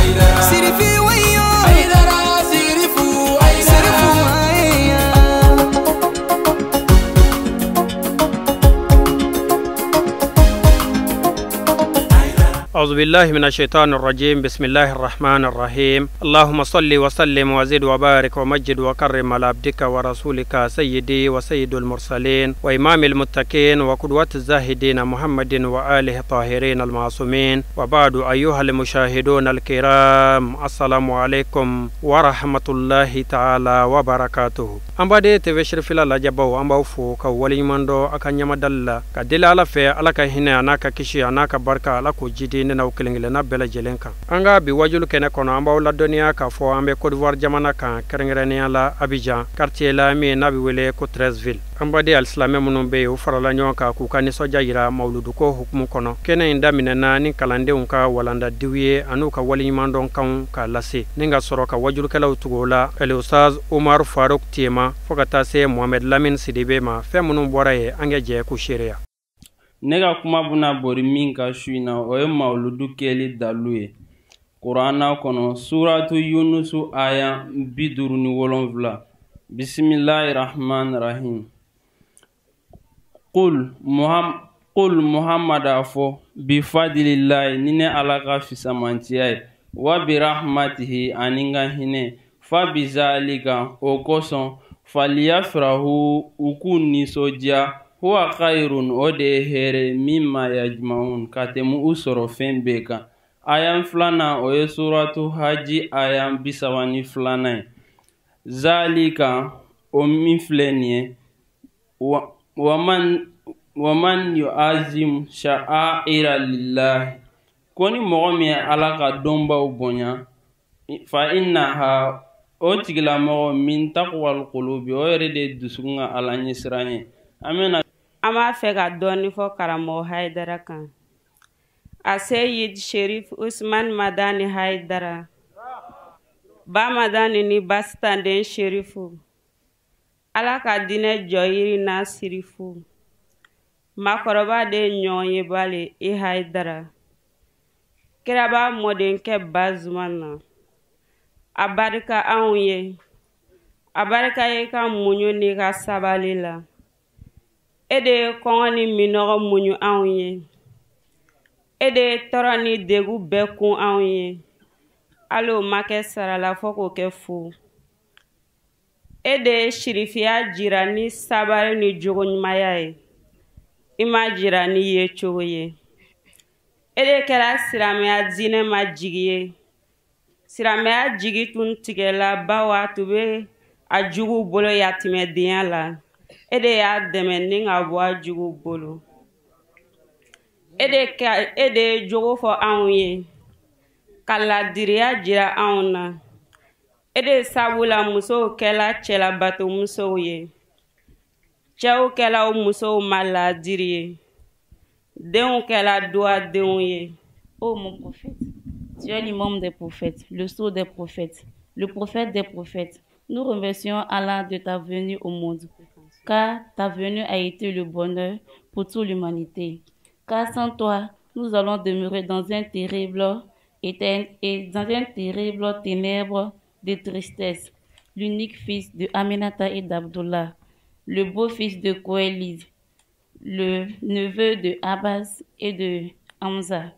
Sirifi wayo Aidara Sirifu Aidara Sirifu aya. أعوذ بالله من الشيطان الرجيم. بسم الله الرحمن الرحيم. اللهم صل وسلم وزد وبارك ومجد وكرم على عبدك ورسولك سيدي وسيد المرسلين وإمام المتقين وقدوة الزاهدين محمد وآله الطاهرين المعصومين. وبعد، أيها المشاهدون الكرام، السلام عليكم ورحمة الله تعالى وبركاته. An baden TV Cherifila lajɛbaw, an b'aw fo ka waleɲuman dɔn a ka ɲamadali la, ka deli Ala fɛ, Ala ka hinɛ a n'a ka kisi a n'a ka barika, Ala k'o jidi ne n'aw kelen kelenna bɛɛ lajɛlen kan. An ka bi wajulu kɛnɛ kɔnɔ, an b'aw ladɔnniya k'a fɔ an bɛ Côte d'Ivoire jamana kan, kɛrɛnkɛrɛnnenya la Abidjan quartier la min n'a bɛ wele ko Treichville. An baden alisilamɛ minnu bɛ yen, u farala ɲɔgɔn kan k'u ka nisɔndiya yira mawuluduko hukumu kɔnɔ. Kɛnɛ in daminɛna ni kalandenw ka walandadiw ye an'u ka waleɲumandɔn kanw k'a lase, ni ka sɔrɔ ka wajulukɛlaw tugu o la, Elustaz Umar Faruk Tiema, fo ka taa se Mohamed Lamine Sidibe ma. Fɛn minnu bɔra yen, an ka jɛ k'u seereya. Ne ka kuma bɛna bori min ka su in na, o ye mawuludu kɛli dalu ye Kuranna kɔnɔ, suratu Yunusu aya 57. Bisimilahi rahman rahim. Qul Muhammad a fɔ, bifadilillahi, ni ne Ala ka fisamantiya ye, wa birahmatihi, ani n ka hinɛ, fa bizalika, o kosɔn, faliyafrahu, u k'u nisɔndiya, huwa khayrun, o de ye hɛrɛ, mimma yajmaun, ka tɛmɛ u sɔrɔ fɛn bɛɛ kan. Ayan filanan, o ye suratu Haji ayan 32nan ye. Zalika, o min filɛ nin ye, waman yu'azim sha'aira lillahi, ko ni mɔgɔ min ye Ala ka dɔnbaw bonya, fa innaha, o tigilamɔgɔ, min taqwal qulubi, o yɛrɛ de ye dusukun ka Ala ɲɛsiran ye. An bɛna An b'a fɛ ka dɔɔni fɔ karamɔgɔ Hayidara kan. A Seyid Sherif Usman Madani Hayidara, Ba Madani ni Basitanden Sherifu, Ala ka diinɛ jɔyiri n'a sirifu, maakɔrɔba de ɲɔgɔn ye bale i Hayidara, kiraba mɔdenkɛ Bazumana, a barika anw ye, a barika ye ka muɲu n'i ka sabali la. E de ye kɔngɔ ni minɔgɔ muɲu anw ye. E de ye tɔɔrɔ ni degun bɛɛ kun anw ye. Hali o ma kɛ sara la fo k'o kɛ fu. E de ye sirifiya jira ni sabali ni jogoɲumanya ye. I ma jira ni yecogo ye. E de kɛra silamɛya diinɛ ma jigi ye. Silamɛya jigi tun tigɛla bawo a tun bɛ a juguw bolo yatimɛdenya la. E de y'a dɛmɛ ni ka bɔ a juguw bolo. E de ye jogo fɔ anw ye, ka ladiriya jira anw na. E de sabu la musow kɛla cɛlabatomusow ye, cɛw kɛla o musow ma laadiri ye, denw kɛla duwadenw ye. Ô mon prophète, tu es l'imam des prophètes, le sceau des prophètes, le prophète des prophètes. Nous remercions Allah de ta venue au monde, car ta venue a été le bonheur pour toute l'humanité. Car sans toi, nous allons demeurer dans un terrible et dans un terrible ténèbre de tristesse. L'unique fils de Aminata et d'Abdullah, le beau-fils de Kouelid, le neveu de Abbas et de Hamza,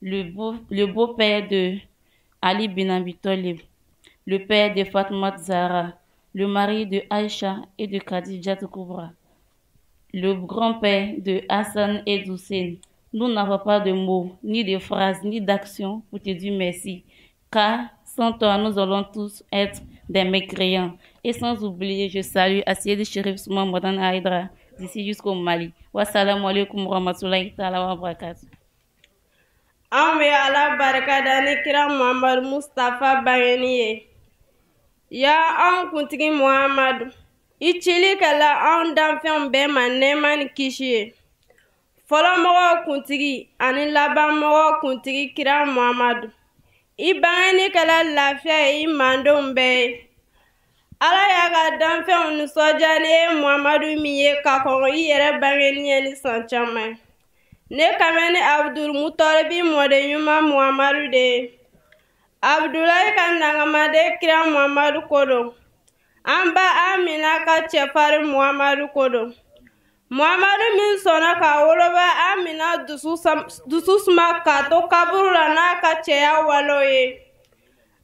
le beau-père de Ali bin Abi Talib, le père de Fatma Zahra, le mari de Aïcha et de Khadija Koubra, le grand-père de Hassan et d'Hussein. Nous n'avons pas de mots, ni de phrases, ni d'actions pour te dire merci, car sans toi, nous allons tous être des mécréants. Et sans oublier, je salue Assiyed Chérif Souman Madani Haïdara, d'ici jusqu'au Mali. Wassalamu alaikum wa rahmatullahi ta'ala wa barakatuh. An bɛ Ala barika da ni kira Muhammadu Mustafa bangeni ye. Ya anw kuntigi Muhammadu, i cili kɛla anw danfɛnw bɛɛ ma nɛɛma ni kisi ye. Fɔlɔmɔgɔw kuntigi ani labanmɔgɔw kuntigi kira Muhammadu, i bangeni kɛla lafiya ye i mandenw bɛɛ ye. Ala y'a ka danfɛnw nisɔndiya ni e Muhammadu min ye ka kɔn i yɛrɛ bangeni ye ni san caman ye. Ne kan bɛ ni Abdul Mutalibi mɔden ɲuman Muhammadu de ye. Abdulayi ka nangamaden kira Muhamadu ko don. An ba Amina ka cɛfarin Muhamadu ko don. Muhamadu min sɔnna ka woloba Amina dusu suma k'a to kaburu la n'a ka cɛya walew ye.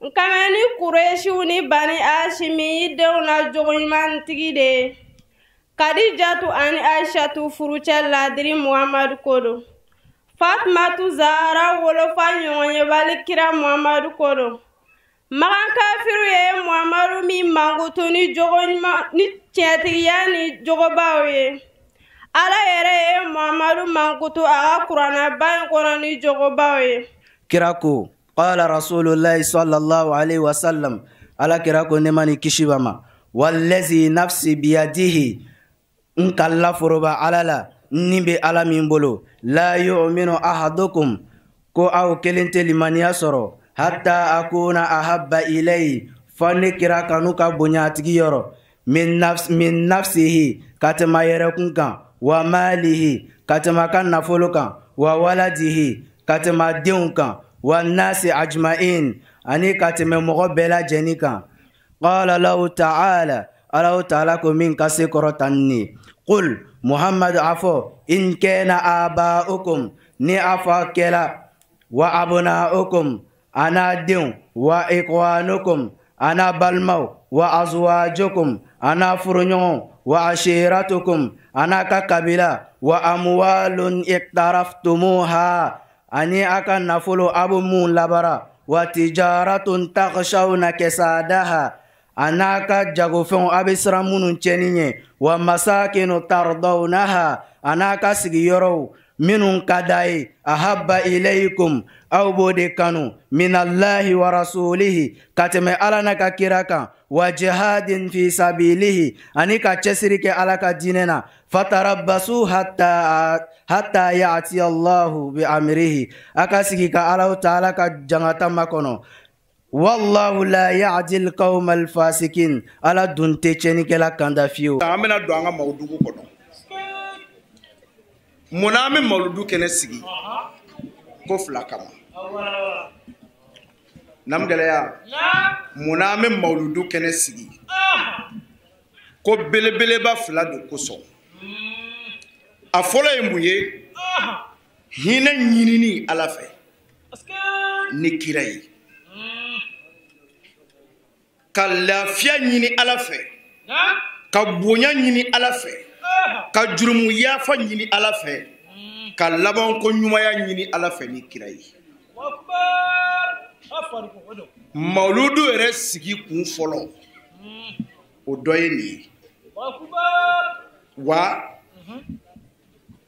Nkamɛ ni Kuresiw ni Bani Asimi y'i denw na jogoɲumantigi de ye. Kadijatu ani Aishatu furucɛ ladiri Muhamadu ko don. Fatumatu Zahara wolofa ɲɔgɔnyebali kira Muhamadu ko don. Makan kafiru ye Muhamadu min mankutu ni jogoɲuman ni tiɲɛtigiya ni jogobaw ye. Ala yɛrɛ ye Muhamadu mankutu a ka kuranɛba in kɔnɔ ni jogobaw ye. Kira ko qala rasulullahi sallallahu alaihi wasallam, ala kira ko nɛɛma ni kisi b'a ma, wallazi nafsi biyadihi, n kalla foroba ala la ni bɛ ala min bolo, la yu'minu ahadukum, ko aw kelen tɛ limaniya sɔrɔ, hatta akuna ahabba ilayhi, fɔ ne kira kanu ka bonya a tigi yɔrɔ, min nafsihi, ka tɛmɛ a yɛrɛkun kan, wa malihi, ka tɛmɛ a ka nafolo kan, wa waladihi, ka tɛmɛ a denw kan, wa nasi ajma'in, ani ka tɛmɛ mɔgɔ bɛɛ lajɛlen kan. Qala lahu ta'ala, Allahu ta'ala ko min ka se kɔrɔta ni, qul Muhammad a fɔ, in kana aba'ukum, ni a fa kɛla, wa abna'ukum, a n'a denw, wa ikhwanukum, a n'a balimaw, wa azwajukum, a n'a furuɲɔgɔnw, wa ashiratukum, a n'a ka kabila, wa amwalun iqtaraftumuha, ani a ka nafolo a bɛ mun labara, wa tijaratun takhshawna kasadaha, a n'a ka jagofɛnw a bɛ siran minnu tiɲɛni ɲɛ, wa masakinu tardawnaha, a n'a ka sigiyɔrɔw minnu ka d'a ye, ahabba ilaykum, aw b'o de kanu, minallahi wa rasulihi, ka tɛmɛ ala n'a ka kira kan, wa jihadin fi sabilihi, ani ka cɛsiri kɛ ala ka diinɛ na, fatarabbasu hatta ya'ti Allahu bi amrihi, a ka sigi ka Alahu ta'ala ka jangata makɔnɔ. Wallahu la ya'di al-qawma al-fasikin, ala dun tɛ tiɲɛnikɛla kanda fiyewu. An bɛna don an ka mawuludu kɔnɔ. Munna an bɛ mawuludu kɛnɛ sigi? Ko fila kama. Nam gɛlɛya. Munna an bɛ mawuludu kɛnɛ sigi? Ko belebeleba fila de kosɔn. A fɔlɔ ye mun ye? Hinɛ ɲinini ala fɛ ni kira ye. Ka lafiya ɲini ala fɛ, ka bonya ɲini ala fɛ, ka jurumu yafa ɲini ala fɛ, ka labanko ɲumanya ɲini ala fɛ ni kira ye. Mawuludu yɛrɛ sigi kun fɔlɔ o dɔ ye nin ye. Wa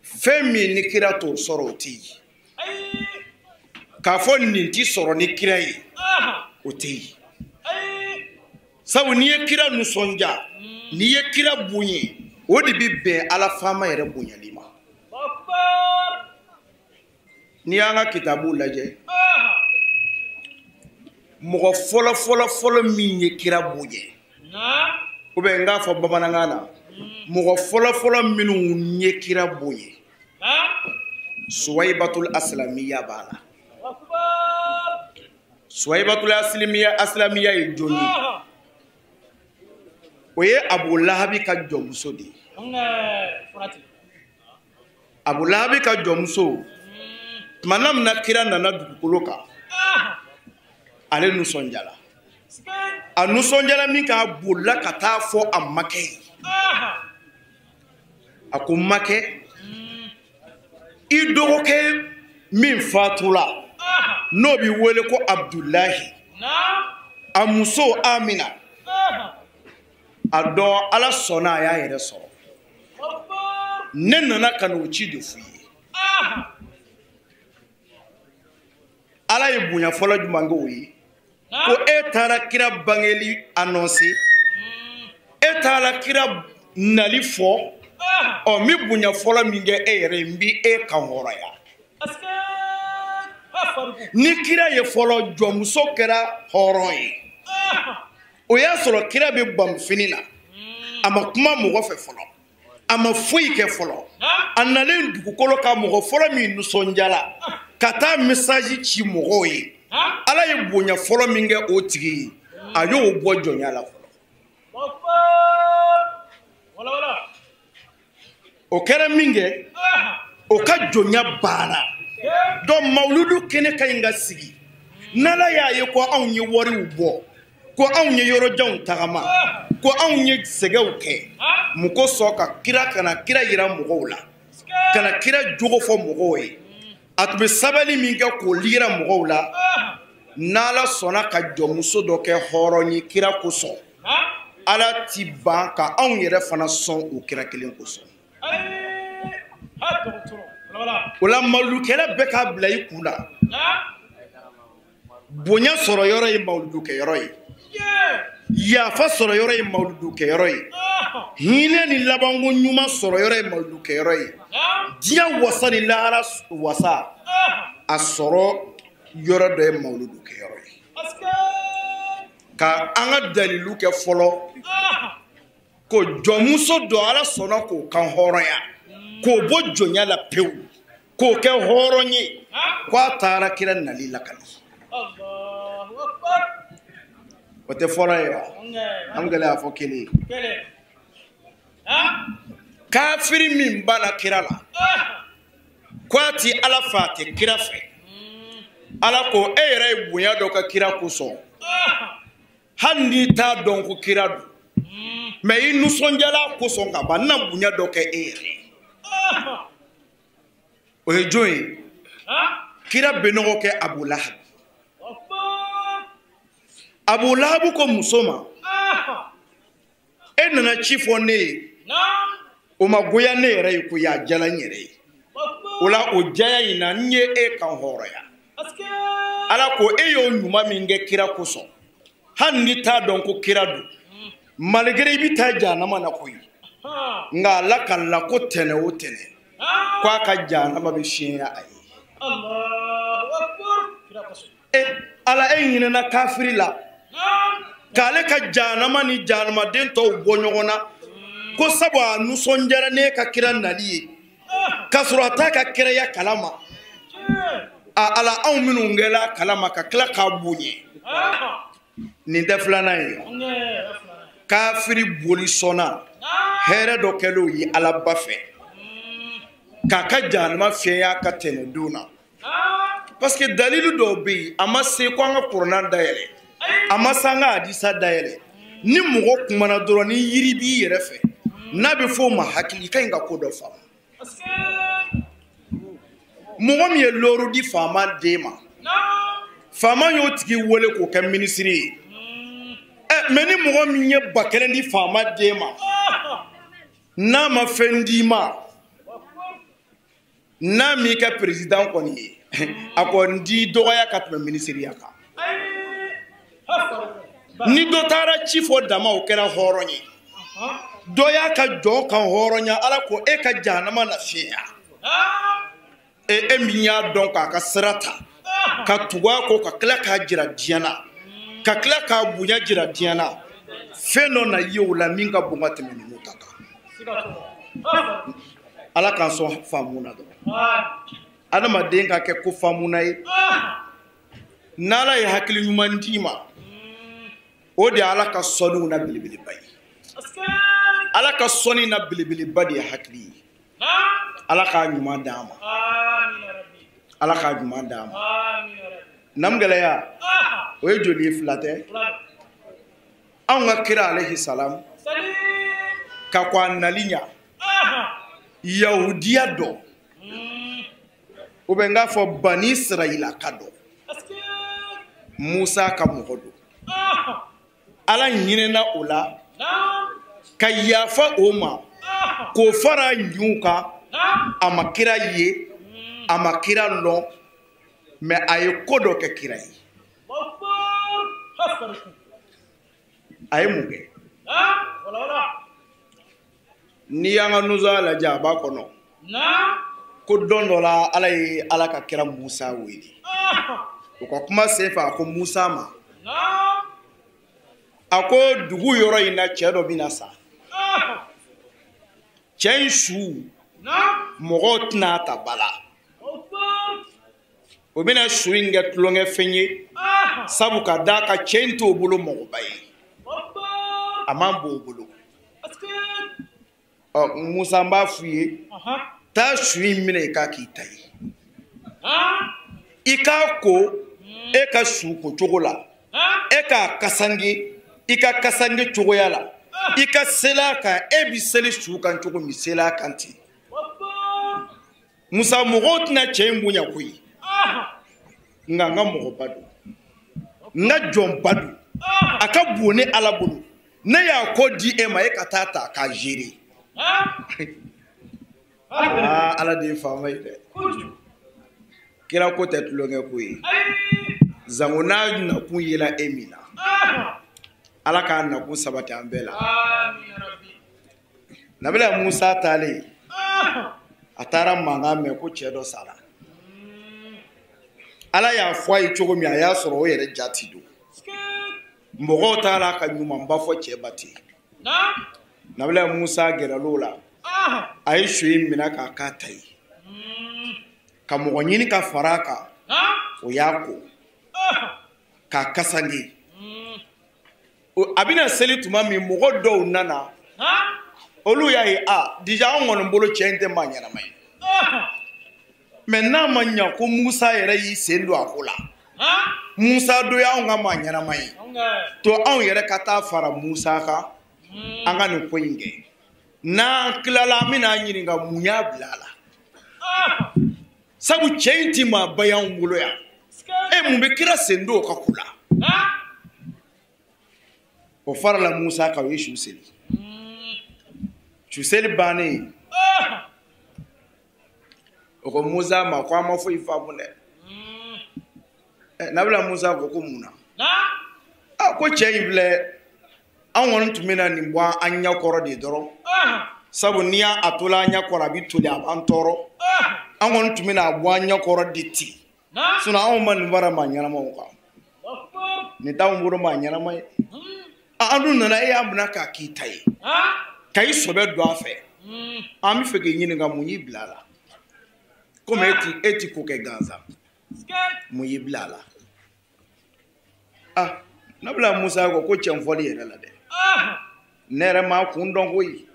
fɛn min ni kira t'o sɔrɔ o tɛ yen. K'a fɔ nin ti sɔrɔ ni kira ye, o tɛ yen. Sabu n'i ye kira nisɔndiya, n'i ye kira bonya, o de bɛ bɛn ala faama yɛrɛ bonyali ma. N'i y'an ka kitabuw lajɛ, mɔgɔ fɔlɔ fɔlɔ fɔlɔ min ye kira bonya, ou bien n k'a fɔ bamanankan na, mɔgɔ fɔlɔ fɔlɔ minnu ye kira bonya, Suwayibatul Asilamiya b'a la. Suwayibatul Asilamiya ye jɔn ye? O ye Abu Lahabi ka jɔnmuso de ye. Abu Lahabi ka jɔnmuso, tuma min na kira nana dugukolo kan, ale nisɔndiyara. A nisɔndiyara min k'a bolila ka taa fɔ a makɛ ye. A ko makɛ, i dɔgɔkɛ min fatula, n'o bɛ wele ko Abudulayi, a muso Amina, a dɔn ala sɔnna a y'a yɛrɛ sɔrɔ. Ne nana ka n'o ci de f'u ye. Ala ye bonya fɔlɔ jumɛn k'o ye? Ko e taara kira bangeli annoncé, e taara kira nali fɔ, ɔ n bɛ bonya fɔlɔ min kɛ e yɛrɛ ye, n bɛ e kan hɔrɔnya. Ni kira ye fɔlɔ, jɔnmuso kɛra hɔrɔn ye. O y'a sɔrɔ kira bɛ bamufini na, a ma kuma mɔgɔ fɛ fɔlɔ, a ma foyi kɛ fɔlɔ. A nalen dugukolo kan, mɔgɔ fɔlɔ min nisɔndiyara ka taa message ci mɔgɔw ye, Ala ye bonya fɔlɔ min kɛ o tigi ye, a y'o bɔ jɔnya la fɔlɔ. O kɛra min kɛ, o ka jɔnya banna. Donc mawuludu kɛnɛ ka ɲi ka sigi. N'Ala y'a ye ko anw ye wariw bɔ, ko anw ye yɔrɔjanw tagama, ko anw ye sɛgɛw kɛ, mun ko sɔn ka kira ka na kira yira mɔgɔw la, ka na kira jogo fɔ mɔgɔw ye. A tun bɛ sabali min kɛ k'o yira mɔgɔw la, n'Ala sɔnna ka jɔnmuso dɔ kɛ hɔrɔn ye kira kosɔn, Ala ti ban ka anw yɛrɛ fana sɔn o kira kelen kosɔn. O la mawuludukɛla bɛɛ k'a bila i kun na, bonya sɔrɔ yɔrɔ ye mawuludukɛyɔrɔ ye, yafa sɔrɔ yɔrɔ ye mawuludukɛyɔrɔ ye, hinɛ ni labanko ɲuman sɔrɔ yɔrɔ ye mawuludukɛyɔrɔ ye, diɲɛ wasa ni lahara wasa a sɔrɔ yɔrɔ dɔ ye mawuludukɛyɔrɔ ye. Ka an ka dalilu kɛ fɔlɔ ko jɔnmuso dɔ Ala sɔnna k'o kan hɔrɔnya, k'o bɔ jɔnya la pewu, k'o kɛ hɔrɔn ye, k'a taara kira nali lakali. O tɛ fɔlɔ ye wa? An gɛlɛya fɔ kelen ye. Kafiri min banna kira la, ko a ti Ala fɛ, a tɛ kira fɛ, Ala ko e yɛrɛ ye bonya dɔ ka kira kosɔn, hali n'i t'a dɔn ko kira don, mɛ i nisɔndiyala kosɔn ka ban, n na bonya dɔ kɛ e yɛrɛ ye. O ye jɔn ye? Kira bɛnɔgɔ kɛ Abu Lahab. Abu Lahab ko muso ma, e nana ci fɔ ne ye, o ma goya ne yɛrɛ ye koyi, a diyara n yɛrɛ ye. O la o diya in na, n ye e kan hɔrɔnya. Ala ko e y'o ɲuman min kɛ kira kosɔn, hali n'i t'a dɔn ko kira don, malgré i bɛ taa jahanama na koyi, nka ala ka la ko tɛnɛ o tɛnɛ ko a ka jahanama bɛ fiɲɛya a ye. E Ala, e ɲinɛna kafiri la k'ale ka jahanama ni jahanamaden tɔw bɔ ɲɔgɔn na, ko sabu a nisɔndiyara n'e ka kira nali ye k'a sɔrɔ a t'a ka kiraya kalama. A Ala, anw minnu kɛla kalama ka tila k'a bonya, nin tɛ filanan ye. Kafiri boli sɔnna hɛrɛ dɔ kɛlen ye Ala ba fɛ k'a ka jahanama fiɲɛya ka tɛnɛ don na, parce que dalilu dɔw bɛ yen, a ma se ko an ka kuranna dayɛlɛ, a ma se an ka hadisa dayɛlɛ. Ni mɔgɔ kumana dɔrɔn, ni yiri b'i yɛrɛ fɛ, n'a bɛ fɔ o ma hakili, i ka ɲi ka ko dɔ faamu. Mɔgɔ min ye looru di faama den ma, faama y'o tigi wele k'o kɛ minisiri ye. Ɛ mɛ ni mɔgɔ min ye 1000 di faama den ma, n'a ma fɛn d'i ma, n'a m'i kɛ président kɔni ye, a kɔni t'i dɔgɔya ka tɛmɛ minisiriya kan. Ni dɔ taara ci fɔ dama, o kɛra hɔrɔn ye. Dɔ y'a ka jɔn kan hɔrɔnya, Ala ko e ka jahanama na fiɲɛya. E min y'a dɔn k'a ka sira ta ka tugu a kɔ, ka tila k'a jira diɲɛ na, ka tila k'a bonya jira diɲɛ na, fɛn dɔ na ye o la min ka bon ka tɛmɛ ninnu ta kan. Ala k'an sɔn faamu na dɔrɔn. Adamaden ka kɛ ko faamuna ye, n'Ala ye hakili ɲuman d'i ma, o de ye Ala ka sɔnniw na belebeleba ye. Ala ka sɔnni na belebeleba de ye hakili ye. Ala k'a ɲuman d'an ma, Ala k'a ɲuman d'an ma. Nam gɛlɛya o ye joli ye? Fila tɛ. Anw ka kira alayhi salam, ka kɔn a nali ɲa, yahudiya dɔ, ou bien n k'a fɔ bani Israyila ka dɔ, Musa ka mɔgɔ don, Ala ɲinɛna o la ka yafa o ma k'o fara ɲinw kan. A ma kira ye, a ma kira lɔn, mɛ a ye ko dɔ kɛ kira ye. A ye mun kɛ? N'i y'an ka nusa lajɛ, a b'a kɔnɔ ko don dɔ la, Ala ye Ala ka kira Musa wele. O ka kuma sen fɛ, a ko Musa ma, a ko dugu yɔrɔ in na, cɛ dɔ bɛna sa. Cɛ in su, mɔgɔw tɛna ta ba la. O bɛna su in kɛ tulonkɛfɛn ye, sabu ka d'a kan cɛ in t'o bolo mɔgɔba ye, a man bon o bolo. Ɔ Musa, n b'a f'i ye, taa su in minɛ i k'a k'i ta ye, i k'a ko e ka su ko cogo la, e k'a kasange i ka kasange cogoya la, i ka seli a kan, e bi seli su kan cogo min, seli a kan ten. Musa, mɔgɔw tɛna cɛ in bonya koyi, nka n ka mɔgɔba don, n ka jɔnba don, a ka bon ne Ala bolo. Ne y'a ko di e ma, e ka taa ta k'a gérer. Aa, Ala de ye faama ye dɛ. Kira ko tɛ tulonkɛ ko ye. Zango n'a nakun yela e min na, Ala k'a nakun sabati an bɛɛ la. Nabila Musa taalen, a taara mankan mɛn ko cɛ dɔ sara. Ala y'a fɔ a ye cogo min, a y'a sɔrɔ o yɛrɛ jati don. Mɔgɔw taara ka ɲumanba fɔ cɛba ten. Nabila Musa gɛrɛl'o la, a ye su in minɛ k'a k'a ta ye, ka mɔgɔ ɲini ka fara a kan, o y'a ko k'a kasange. A bɛna seli tuma min, mɔgɔ dɔw nana, olu y'a ye, a déjà anw kɔni bolo cɛ in tɛ maa ɲɛnama ye, mais n'a ma ɲa ko Musa yɛrɛ y'i sen don a ko la, Musa dɔ y'anw ka maa ɲɛnama ye, to anw yɛrɛ ka taa fara Musa kan, an ka nin ko in kɛ. N'an tilala, an bɛna ɲininka mun y'a bila a la, sabu cɛ in ti maaba y'anw bolo yan. E mun bɛ kira sen don o ka ko la? O farala Musa kan, o ye su seli. Su seli bannen, o ko Musa ma ko an ma foyi faamu dɛ. Nabila Musa ko ko mun na? A ko cɛ in filɛ, an kɔni tun bɛna nin bɔ an ɲɛkɔrɔ de dɔrɔn, sabu n'i y'a tola an ɲɛkɔrɔ, a bɛ toli, a b'an tɔɔrɔ. An kɔni tun bɛna a bɔ an ɲɛkɔrɔ de ten, sinon anw ma nin fara maa ɲɛnamaw kan, nin t'anw bolo maa ɲɛnama ye. An dun nana, e y'a minɛ k'a k'i ta ye, ka i sɔbɛ don a fɛ. An bɛ fɛ k'i ɲininka mun y'i bila a la, komi e ti ko kɛ gansan, mun y'i bila a la? Ah, Nabila Musa ko ko cɛn fɔli yɛrɛ la dɛ, ne yɛrɛ m'a kun dɔn koyi.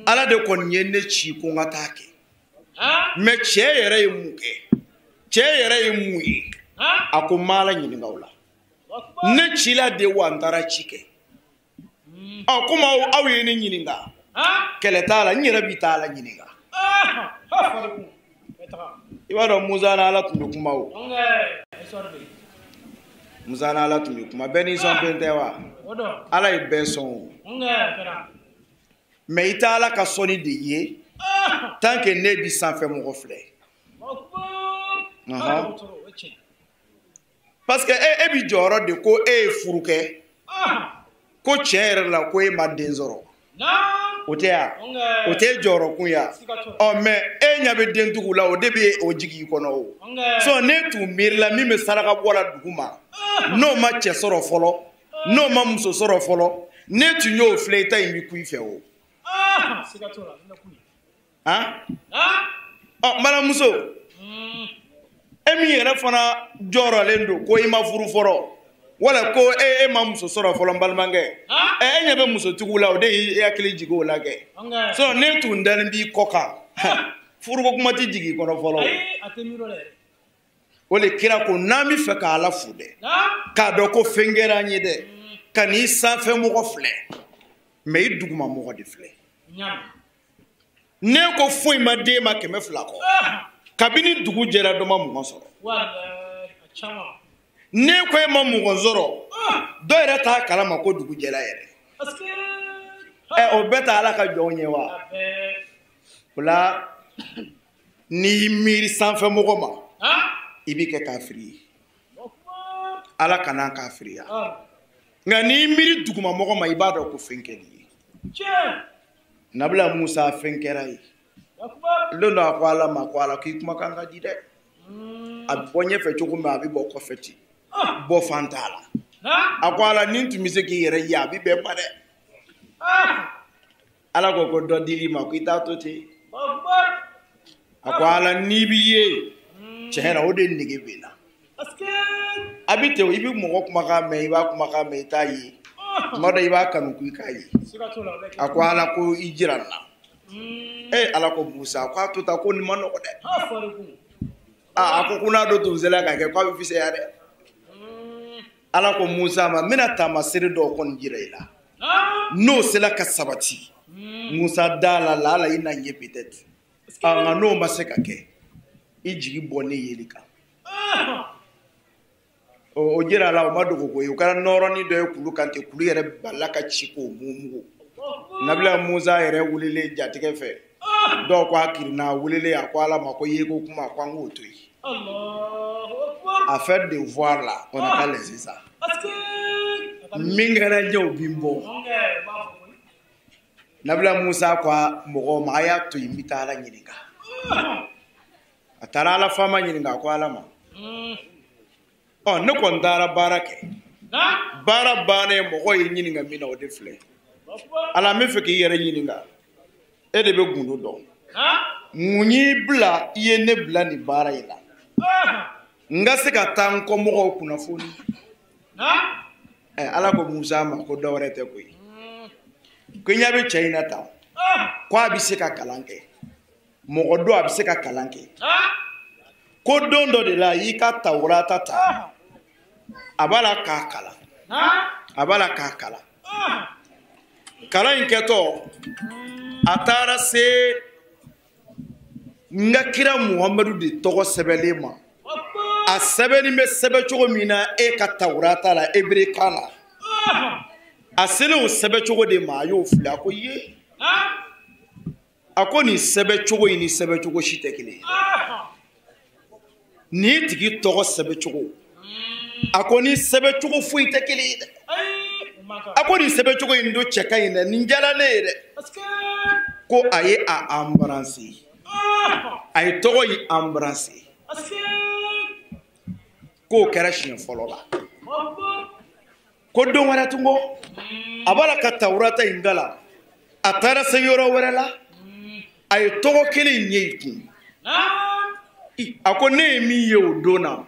Ala de kɔni ye ne ci ko n ka taa kɛ, mais cɛ yɛrɛ ye mun kɛ, cɛ yɛrɛ ye mun ye? A ko n ma Ala ɲininka o la, ne cila de wa n taara ci kɛ. Ɔ komi aw ye ne ɲininka, kɛlɛ t'a la, n yɛrɛ bi taa Ala ɲininka. I b'a dɔn Musa n'Ala tun bɛ kuma o. Musa n'Ala tun bɛ kuma, bɛɛ n'i sɔn fɛn tɛ wa? Ala ye bɛɛ sɔn o. Mais i tɛ Ala ka sɔnni de ye tant que ne bi sanfɛ mɔgɔ filɛ. Parce que e bi jɔyɔrɔ de ko e ye furu kɛ, ko tiɲɛ yɛrɛ la ko e ma den sɔrɔ. O tɛ ya? O tɛ jɔyɔrɔ kun ya? Ɔ mais e ɲɛ bɛ dentigiw la, o de bɛ o jigin i kɔnɔ o. Sinon ne tun miirila min bɛ saraka bɔ la dugu ma, n'o ma cɛ sɔrɔ fɔlɔ, n'o ma muso sɔrɔ fɔlɔ, ne tun y'o filɛ, i ta in bɛ ku i fɛ o. Han? Ɔ n balimamuso, e min yɛrɛ fana jɔrɔlen don ko i ma furu fɔlɔ, wala ko e ma muso sɔrɔ fɔlɔ, n balimakɛ, e ɲɛ bɛ musotigiw la, o de y'i hakili jigin o la kɛ. Sinon ne tun dalen b'i kɔ kan, furuko kuma tɛ jigin i kɔnɔ fɔlɔ. O de kira ko n'an bɛ fɛ k'Ala fo dɛ, k'a dɔn ko fɛn kɛra an ye dɛ, ka n'i sanfɛ mɔgɔ filɛ, mais i duguma mɔgɔ de filɛ. Ne ko foyi ma d'e ma 200 kɔ, kabini dugu jɛra dɔ ma 20 sɔrɔ. Ne ko e ma 20 sɔrɔ, dɔ yɛrɛ t'a kalama ko dugu jɛra yɛrɛ. Ɛ o bɛɛ tɛ Ala ka jɔnw ye wa? O la n'i y'i miiri sanfɛ mɔgɔ ma, i b'i kɛ kafiri ye. Ala kana kafiriya. Nka n'i miiri duguma mɔgɔ ma, i b'a dɔn ko fɛn kɛl'i ye. Nabila Musa fɛn kɛra ye. Don dɔ a ko Ala ma ko Ala k'i kumakan ka di dɛ. A bɛ bɔ ɲɛfɛ cogo min, a bɛ bɔ kɔfɛ ten. Bɔ fan t'a la. A ko Ala ni n tun bɛ se k'i yɛrɛ ye, a bɛ bɛn ma dɛ. Ala ko ko dɔ dir'i ma ko i t'a to ten. A ko Ala n'i b'i ye, Tiɲɛ na o de nege bɛ n na. A bɛ ten, i bɛ mɔgɔ kumakan mɛn, i b'a kumakan mɛn, i t'a ye. Tuma dɔ i b'a kanu ko i k'a ye. A ko Ala ko i jira n na. Ala ko Musa, k'a to tan, ko nin ma nɔgɔ dɛ. A ko ko n'a dɔ tun sera ka kɛ k'a bɛ fisaya dɛ. Ala ko Musa ma, n bɛna taamasere dɔw kɔni jira i la. N'o sera ka sabati, Musa da la la i na ɲɛ peut-être. Nka n'o ma se ka kɛ, i jigi bɔ ne yeli kan. O jira la, o ma dogo koyi. O kɛra nɔrɔnin dɔ ye kulu kan ten, kulu yɛrɛ balila ka ci k'o mugu. Nabila Musa yɛrɛ wulilen jatigɛ fɛ, dɔw ko a kirinna, a wulilen a ko Ala ma ko yeko kuma, ko an k'o to yen. Affaire de voir là, on n'a pas laissé ça. Min kɛra ɲɛ, o bi n bɔ. Nabila Musa ko mɔgɔw ma, a y'a to yen, n bɛ taa Ala ɲininka. A taara Ala faama ɲininka, a ko Ala ma, ɔ ne kɔni taara baara kɛ, baara bannen mɔgɔw ye ɲininka min na, o de filɛ. Ala, n bɛ fɛ k'i yɛrɛ ɲininka, e de bɛ gundo dɔn, mun y'i bila i ye ne bila nin baara in la, n ka se ka taa n kɔmɔgɔw kunnafoni? Ala ko Musa ma ko dɔwɛrɛ tɛ koyi, ko ɲɛ bɛ cɛ in na tan, ko a bɛ se ka kalan kɛ, mɔgɔ don a bɛ se ka kalan kɛ, ko don dɔ de la i ka tawurata ta, a b'a la k'a kalan, a b'a la k'a kalan. Kalan in kɛtɔ, a taara se n ka kira Muhamadu de tɔgɔ sɛbɛnlen ma. A sɛbɛnni bɛ sɛbɛn cogo min na e ka tawurata la ebrekan na, a selen o sɛbɛn cogo de ma, a y'o fili. A ko ye, a ko nin sɛbɛn cogo in ni sɛbɛn cogo si tɛ kelen ye. Nin tigi tɔgɔ sɛbɛn cogo, a ko ni sɛbɛn cogo foyi tɛ kelen ye dɛ. A ko nin sɛbɛn cogo in don cɛ ka ɲi dɛ, nin diyara ne ye dɛ. Ko a ye a embrasser, a ye tɔgɔ in embrasser. K'o kɛra siɲɛ fɔlɔ la. Ko don wɛrɛ tun ko a b'a la ka tawurata in kalan, a taara se yɔrɔ wɛrɛ la, a ye tɔgɔ kelen in ye i kun. A ko ne ye min ye o don na,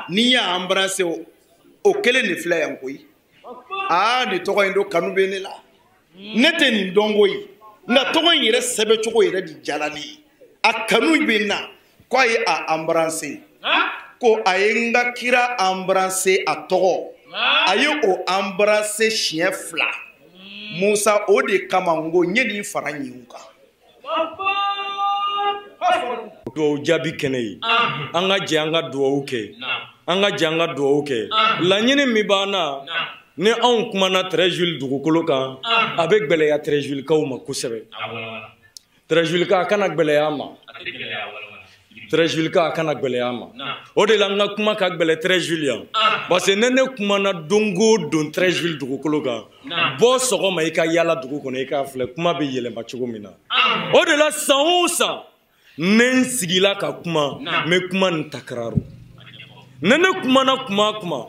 ni y'a embrasser, o kelen de filɛ yan koyi. Aa, nin tɔgɔ in don kanu bɛ ne la, ne tɛ nin dɔn koyi, nka tɔgɔ in yɛrɛ sɛbɛncogo yɛrɛ de diyara ne ye, a kanu bɛ n na. Ko a ye a embrasser, ko a ye n ka kira embrasser, a tɔgɔ a ye o embrasser siɲɛ 2. Musa, o de kama n ko n ye nin fara ɲin kan. Duwawu jaabi kɛnɛ ye, an ka jɛ an ka duwawu kɛ, an ka jɛ an ka duwawu kɛ. Laɲini min b'an na, ni anw kumana Treichville dugukolo kan, a bɛ gɛlɛya Treichvillekaw ma kosɛbɛ. Treichvilleka, a kana gɛlɛya a ma. Treichvilleka, a kana gɛlɛya a ma. O de la n ka kuma ka gɛlɛn Treichville yan, parce que ne kumana don o don Treichville dugukolo kan, bɔ sɔgɔma i ka yala dugu kɔnɔ, i k'a filɛ kuma bɛ yɛlɛma cogo min na. O de la san o san ne n sigila ka kuma, n bɛ kuma nin takararo. Ne kumana kuma kuma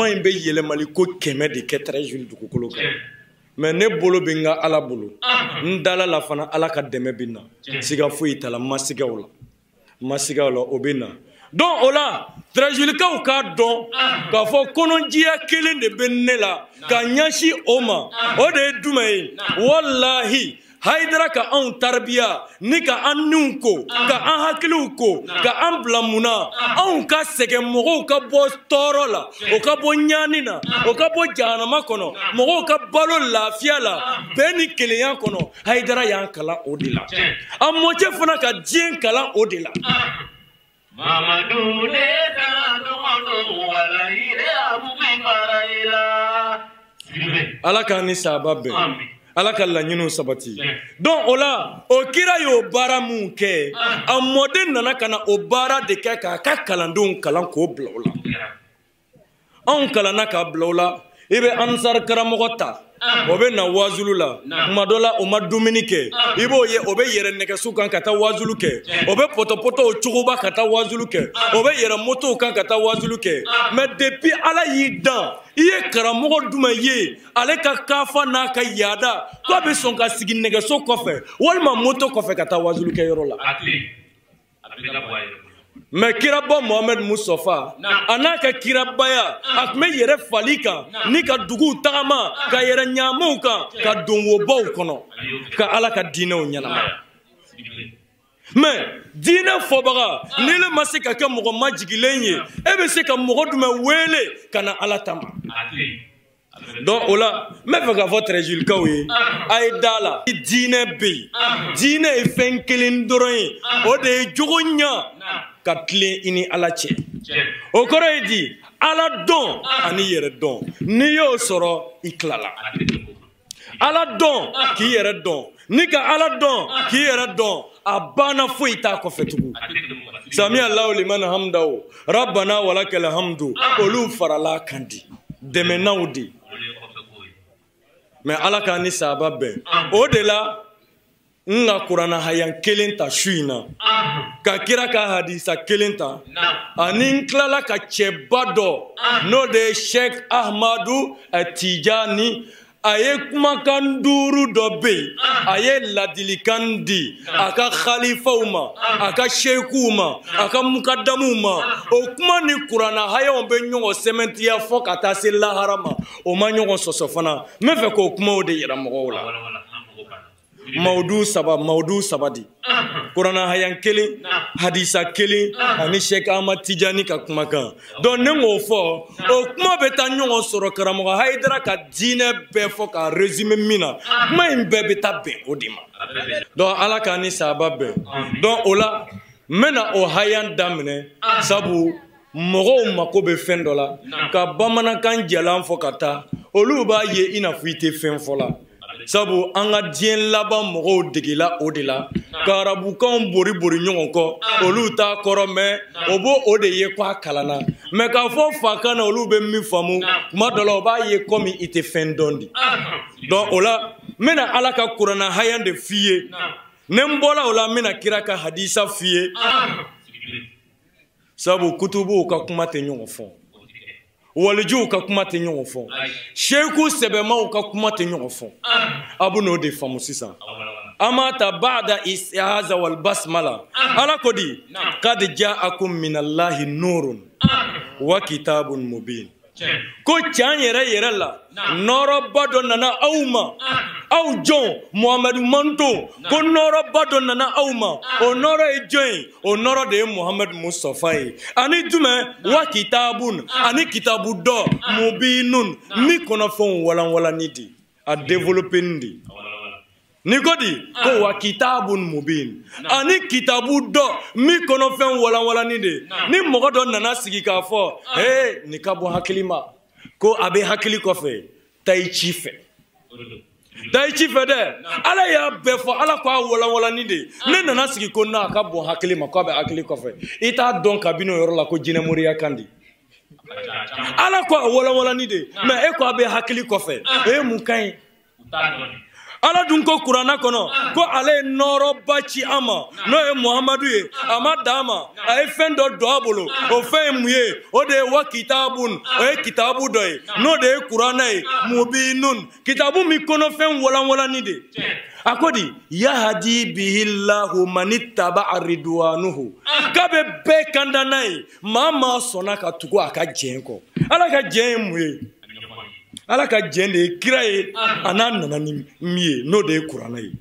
in bɛ yɛlɛmali ko 100 de kɛ Treichville dugukolo kan. Mais ne bolo bɛ n ka Ala bolo, n dala la fana Ala ka dɛmɛ bɛ na, siga foyi t'a la, n ma siga o la, n ma siga o la, o bɛ na. Donc o la Treichvillekaw k'a dɔn k'a fɔ kɔnɔjiya kelen de bɛ ne la ka ɲɛsin o ma, o de ye jumɛn ye? Walahi, Hayidara ka anw tarbiya ni ka an niw ko, ka an hakiliw ko, ka an bila mun na, anw ka sɛgɛn mɔgɔw ka bɔ tɔɔrɔ la, o ka bɔ ɲani na, o ka bɔ jahanama kɔnɔ, mɔgɔw ka balo lafiya la, bɛn ni kelenya kɔnɔ. Hayidara y'an kalan o de la, a mɔcɛ fana ka diɲɛ kalan o de la. Ala k'an ni sahaba bɛn, Ala ka laɲiniw sabati. Donc o la, o kira y'o baara mun kɛ, a mɔden nana ka na o baara de kɛ k'a ka kalandenw kalan k'o bila o la. Anw kalanna k'a bila o la. I bɛ ansar karamɔgɔ ta, o bɛ na wazulu la, kuma dɔ la o ma dumuni kɛ, i b'o ye o bɛ yɛrɛ nɛgɛso kan ka taa wazulu kɛ, o bɛ pɔtɔpɔtɔw cogoba ka taa wazulu kɛ, o bɛ yɛrɛ motow kan ka taa wazulu kɛ. Mais depuis Ala y'i dan, i ye karamɔgɔ jumɛn ye ale ka kafa n'a ka yaada k'a bɛ sɔn ka sigi nɛgɛso kɔfɛ walima moto kɔfɛ ka taa wazulu kɛ yɔrɔ la? Mais kiraba Mohamed Mustafa a n'a ka kirabaya a tun bɛ yɛrɛ fali kan ni ka duguw tagama ka yɛrɛ ɲaamaw kan ka don wobaw kɔnɔ ka Ala ka diinɛw ɲɛnamaya. Mais diinɛ fɔbaga ni ne ma se ka kɛ mɔgɔ majigilen ye, e bɛ se ka mɔgɔ jumɛn wele ka na Ala ta ma? Donc o la n bɛ fɛ k'a fɔ Treichvillekaw ye, a ye da la diinɛ bɛ yen. Diinɛ ye fɛn kelen dɔrɔn ye, o de ye jogo ɲa ka tilen i ni Ala cɛ. O kɔrɔ ye di? Ala dɔn ani yɛrɛ dɔn, n'i y'o sɔrɔ i tilala. Ala dɔn k'i yɛrɛ dɔn, ni ka Ala dɔn k'i yɛrɛ dɔn, a banna, foyi t'a kɔfɛ tugun. Sami Allahu liman hamdahu rabbana walakal hamdu, olu farala kan di dɛmɛnaw di. Mais Ala k'an ni sahaba bɛn. O de la n ka kuranna hayan kelen ta su in na, ka kira ka hadisa kelen ta, ani n tilala ka cɛba dɔ, n'o de ye Sheikh Ahmadu Tijani. A ye kumakan duuru dɔ bɛ yen, a ye ladilikan di a ka khalifaw ma, a ka sekuw ma, a ka mukadamuw ma. O kuma ni kuranna hayaw bɛ ɲɔgɔn sɛmɛntiya fɔ ka taa se lahara ma, o ma ɲɔgɔn sɔsɔ fana. N bɛ fɛ k'o kumaw de yira mɔgɔw la. Mawudu saba, mawudu saba di kuranna hayan kelen, hadisa kelen, ani Sheikh Ahmad Tijani ka kumakan. Donc ne m'o fɔ, o kuma bɛ taa ɲɔgɔn sɔrɔ karamɔgɔ Hayidara ka diinɛ bɛɛ fɔ k'a résumé min na, kuma in bɛɛ bɛ taa bɛn o de ma. Donc Ala k'an ni sahaba bɛn. Donc o la n bɛna o hayan daminɛ, sabu mɔgɔw mako bɛ fɛn dɔ la ka bamanankan jalan fɔ ka taa, olu b'a ye i n'a fɔ i tɛ fɛn fɔ la. Sabu an ka diɲɛ laban mɔgɔw degela o de la ka arabukanw bori bori ɲɔgɔn kɔ, olu t'a kɔrɔ mɛn, o b'o o de ye k'a kalanna. Mais k'a fɔ fakan na olu bɛ min faamu, kuma dɔ la o b'a ye komi i tɛ fɛn dɔn di. Donc o la n bɛna Ala ka kuranna hayan de f'i ye. Ni n bɔra o la n bɛna kira ka hadisa f'i ye. Sabu kutubuw ka kuma tɛ ɲɔgɔn fɔ, walijuw ka kuma tɛ ɲɔgɔn fɔ, seku sɛbɛmaw ka kuma tɛ ɲɔgɔn fɔ. A bɛ n'o de faamu sisan. An b'a ta ba'da isti'aza wal basmala. Ala ko di kad ja'akum minallahi nurun wa kitabun mubin. Ko can yɛrɛ yɛrɛ la, nɔɔrɔba dɔ nana aw ma, aw jɔn Muhamadu manton, ko nɔɔrɔba dɔ nana aw ma. O nɔɔrɔ ye jɔn ye? O nɔɔrɔ de ye Muhamadu Mustafa ye. Ani jumɛn? Wa kitabun, ani kitabu dɔ, mubinun, min kɔnɔfɛnw walanwalani di, a développé di. Ni ko di ko wa kitabun mubin, ani kitabu dɔ min kɔnɔfɛn walanwalani de. Ni mɔgɔ dɔ nana sigi k'a fɔ ee nin ka bɔ hakili ma, ko a bɛ hakili kɔfɛ, taa i ci fɛ, taa i ci fɛ dɛ. Ala y'a bɛɛ fɔ, Ala ko a walanwalani de. Ne nana sigi ko n'a ka bɔ hakili ma, k'a bɛ hakili kɔfɛ, i t'a dɔn kabini o yɔrɔ la ko jinɛmoriya kan di. Ala ko a walanwalani de, mais e ko a bɛ hakili kɔfɛ, o ye mun kan ye? Ala dun ko kuranna kɔnɔ ko ale ye nɔɔrɔba ci an ma, n'o ye Muhamadu ye. A ma d'a ma, a ye fɛn dɔ don a bolo, o fɛn ye mun ye? O de ye wa kitabun, o ye kitabu dɔ ye, n'o de ye kuranna ye, mubinun, kitabu min kɔnɔfɛn walanwalani de. A ko di yahadi bihillahu manittaba'a ridwanuhu, k'a bɛ bɛɛ kanda n'a ye, maa maa sɔnna ka tugu a ka jɛn kɔ. Ala ka jɛn ye mun ye? Ala ka jɛn de ye kira ye, a n'a nana ni min ye, n'o de ye kuranna ye.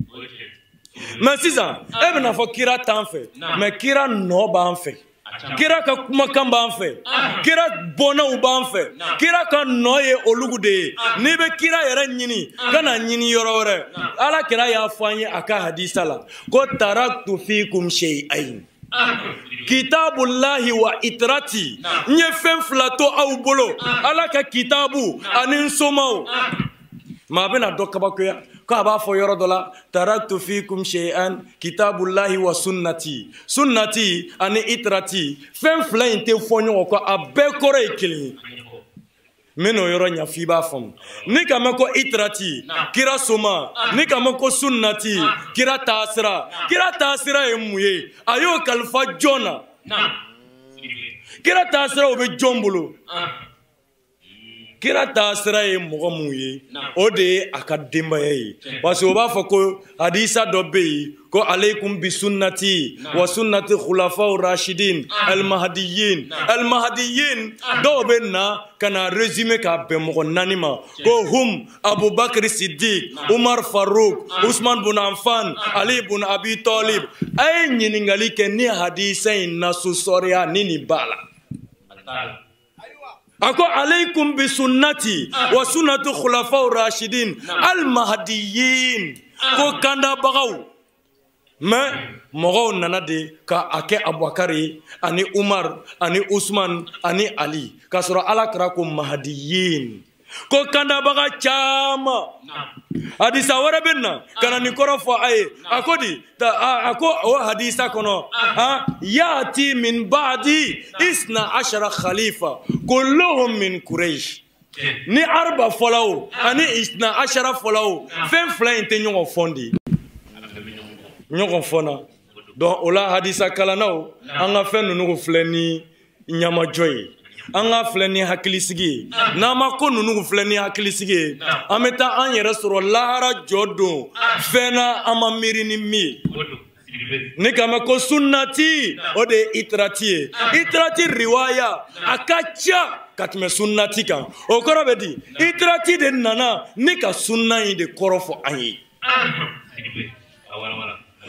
Mais sisan e bɛna fɔ kira t'an fɛ, mais kira nɔ b'an fɛ, kira ka kumakan b'an fɛ, kira bɔnnaw b'an fɛ, kira ka nɔ ye olugu de ye. N'i bɛ kira yɛrɛ ɲini, ka na ɲini yɔrɔ wɛrɛ. Ala kira y'a fɔ an ye a ka hadisa la ko taraktu fikum shay'ain kitabullahi wa itrati, n ye fɛn fila to aw bolo, Ala ka kitabu ani n somaw. Maa bɛna dɔ kabakoya k'a b'a fɔ yɔrɔ dɔ la taraktu fikum shay'an kitabullahi wa sunnati, sunnati ani itrati, fɛn fila in tɛ fɔ ɲɔgɔn kɔ, a bɛɛ kɔrɔ ye kelen ye. N bɛ n'o yɔrɔ ɲɛfɔ i b'a faamu. Ni ka mɛn ko itrati, kira soma, ni ka mɛn ko sunnati, kira taasira. Kira taasira ye mun ye? A y'o kalifa jɔn na? Kira taasira o bɛ jɔn bolo? Kira taasira ye mɔgɔ mun ye, o de ye a ka denbaya ye. Parce que o b'a fɔ ko hadisa dɔ bɛ yen ko aleikum bi sunnati wa sunnati khulafaw rashidin almahdiyin. Almahdiyin dɔw bɛ na ka na résumé k'a bɛn mɔgɔ 4 ma ko hum Abubakar Siddiq, Umar Farouk, Usman bun Affan, Ali bun Abi Talib. A ye ɲininkali kɛ ni hadisa in nasusɔriya ni nin b'a la. Ako aleikum bi sunnati wa sunnati khulafaw rashidin al mahdiyin. Ko kandabagaw. Mais mɔgɔw nana de ka a kɛ Abubakar ye ani Umar ani Usman ani Ali, k'a sɔrɔ Ala kɛra ko mahdiyin, ko kandabaga caman. Hadisa wɛrɛ bɛ na ka na nin kɔrɔ fɔ a ye. A ko di, a ko o hadisa kɔnɔ, yaati min ba'di isna ashara khalifa kulluhum min Quraysh. Ni arba fɔla o ani isna ashara fɔla o, fɛn fila in tɛ ɲɔgɔn fɔn de, ɲɔgɔn fɔna. Donc o la hadisa kalannaw, an ka fɛn ninnu filɛ ni ɲamajɔ ye, an ka filɛ ni hakilisigi ye. N'an ma ko ninnu filɛ ni hakilisigi ye, an bɛ taa an yɛrɛ sɔrɔ lahara jɔ don fɛn na an ma miiri ni min ye. Ni ka mɛn ko sunnati, o de ye itirati ye. Itirati riwaya a ka ca ka tɛmɛ sunnati kan. O kɔrɔ bɛ di, itirati de nana ni ka sunna in de kɔrɔ fɔ an ye.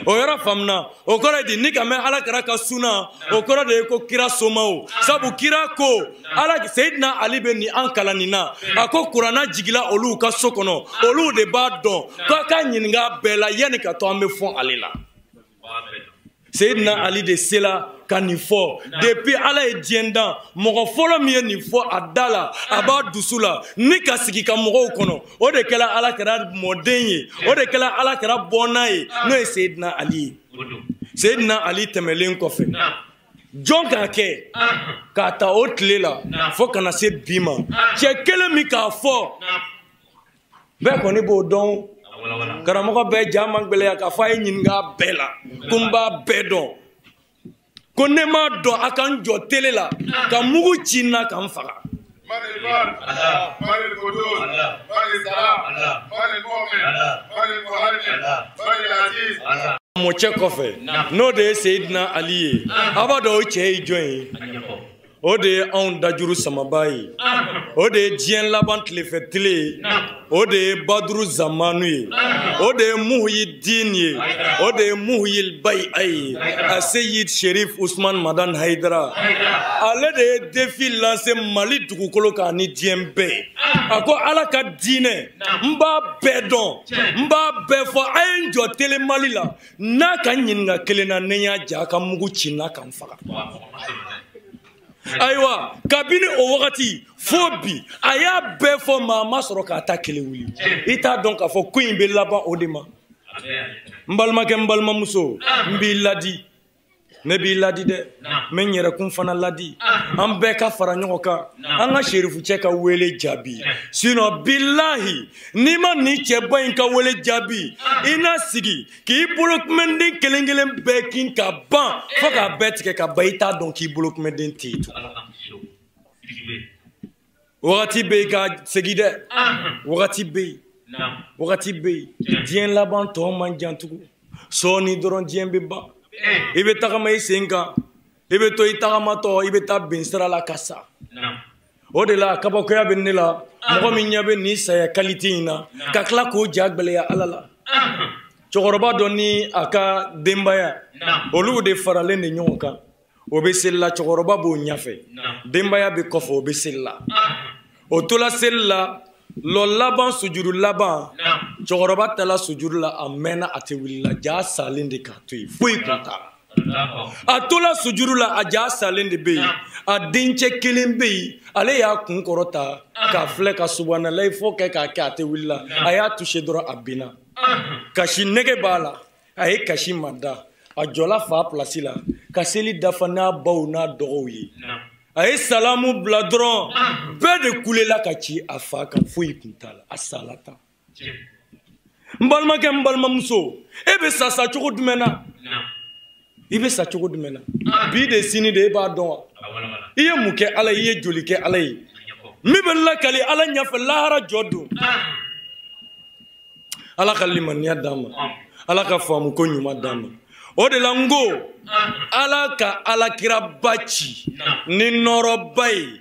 O yɔrɔ faamuna. O kɔrɔ ye di, ni ka mɛn Ala kɛra ka sunna, o kɔrɔ de ye ko kira somaw. Sabu kira ko Ala Seyidina Ali bɛ nin an kalan nin na, a ko kuranna jigila olu ka so kɔnɔ, olu de b'a dɔn k'a ka ɲininka bɛɛ la yanni ka to an bɛ fɔn ale la. Seyidina Ali de sela ka nin fɔ. Depuis Ala ye diɲɛ dan, mɔgɔ fɔlɔ min ye nin fɔ a da la, a b'a dusu la ni ka sigi ka mɔgɔw kɔnɔ, o de kɛla Ala kɛra mɔden ye, o de kɛla Ala kɛra bɔnna ye, n'o ye Seyidina Ali ye. Seyidina Ali tɛmɛlen kɔfɛ, jɔn k'a kɛ k'a ta o tile la fo ka na se bi ma, cɛ kelen min k'a fɔ bɛɛ kɔni b'o dɔn. Karamɔgɔ bɛɛ ja man gɛlɛya k'a fɔ a ye ɲininka bɛɛ la ko n b'a bɛɛ dɔn, ko ne m'a dɔn a ka n jɔ tele la ka mugu ci n na ka n faga. Mɔcɛ kɔfɛ, n'o de ye Seyidina Ali ye, a b'a dɔn o cɛ ye jɔn ye? O de ye anw dajuru samaba ye, o de ye diɲɛ laban tilefɛ tile ye, o de ye Baduru zamanu ye, o de ye Muhyiddin ye, o de ye Muhyil Bayi ye, a Seyid Sherif Usman Madan Haidara. Ale de ye défi lancé Mali dugukolo kan ni diɲɛ bɛɛ ye. A ko Ala ka diinɛ, n b'a bɛɛ dɔn, n b'a bɛɛ fɔ, a ye n jɔ tele Mali la, n'a ka n ɲininka kelen na, ne y'a ja a ka mugu ci n na ka n faga. Ayiwa, kabini o wagati fo bi, a y'a bɛɛ fɔ, maa ma sɔrɔ k'a ta kelen wuli. I t'a dɔn k'a fɔ ko in bɛ laban o de ma. N balimakɛ, n balimamuso, n b'i ladi, ne b'i ladi dɛ, n bɛ n yɛrɛkun fana ladi. An bɛɛ ka fara ɲɔgɔn kan, an ka serifucɛ ka wele jaabi. Sinon bilahi, n'i ma nin cɛba in ka wele jaabi, i na sigi k'i bolokunbɛnden kelen kelen bɛɛ kin ka ban fo k'a bɛɛ tigɛ ka ban, i t'a dɔn k'i bolokunbɛnden tɛ yen tugun. Wagati bɛ yen ka segin dɛ, wagati bɛ yen, wagati bɛ yen. Diɲɛ laban tɔ man jan tugun, sɔɔni dɔrɔn diɲɛ bɛ ban. I bɛ tagama i sen kan, i bɛ to i tagamatɔ, i bɛ taa bin sira la ka sa. O de la kabakoya bɛ ne la, mɔgɔ min ɲɛ bɛ nin saya qualité in na ka tila k'o ja gɛlɛya Ala la. Cɛkɔrɔba dɔ ni a ka denbaya, olu de faralen de ɲɔgɔn kan. O bɛ seli la, cɛkɔrɔba b'o ɲɛfɛ, denbaya bɛ kɔfɛ, o bɛ seli la. O tola seli la, lɔ laban sujuru laban, cɛkɔrɔba taara sujuru la, a mɛnna a tɛ wuli la, ja salen de k'a to yen, foyi kun t'a la. A tola sujuru la, a ja salen de bɛ yen, a dencɛ kelen bɛ yen, ale y'a kun kɔrɔta k'a filɛ ka subanalayi fɔ kɛ k'a kɛ, a tɛ wuli la. A y'a touché dɔrɔn, a binna. Kasi nɛgɛ b'a la, a ye kasi ma da, a jɔla fa place la ka seli dafa n'a baw n'a dɔgɔw ye. A ye salamu bila dɔrɔn, bɛɛ de kulela ka ci a fa kan, foyi kun t'a la, a sala tan. N balimakɛ, n balimamuso, e bɛ sa sa cogo jumɛn na? I bɛ sa cogo jumɛn na? Bi de sini de e b'a dɔn wa? I ye mun kɛ Ala ye? I ye joli kɛ Ala ye? Min bɛ lakali Ala ɲɛfɛ lahara jɔ don. Ala ka limaniya d'an ma. Ala ka faamu ko ɲuman d'an ma. O de la n ko Ala ka alakiraba ci ni nɔrɔba ye.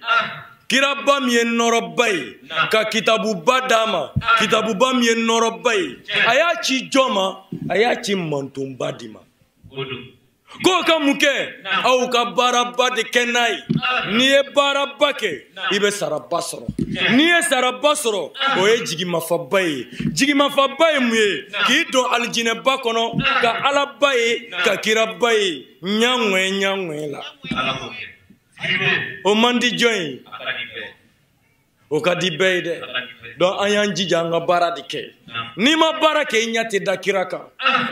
Kiraba min ye nɔrɔba ye, ka kitabuba d'a ma, kitabuba min ye nɔrɔba ye. A y'a ci jɔn ma? A y'a ci mantonba de ma. K'o ka mun kɛ? Aw ka baaraba de kɛ n'a ye. N'i ye baaraba kɛ, i bɛ saraba sɔrɔ. N'i ye saraba sɔrɔ, o ye jigimafaba ye. Jigimafaba ye mun ye? K'i don alijinɛba kɔnɔ, ka Alaba ye, ka kiraba ye. Ɲaŋɔɛ ɲaŋɔɛ la. O man di jɔn ye? O ka di bɛɛ ye dɛ. Donc an y'an jija an ka baara de kɛ. N'i ma baara kɛ, i ɲɛ tɛ da kira kan.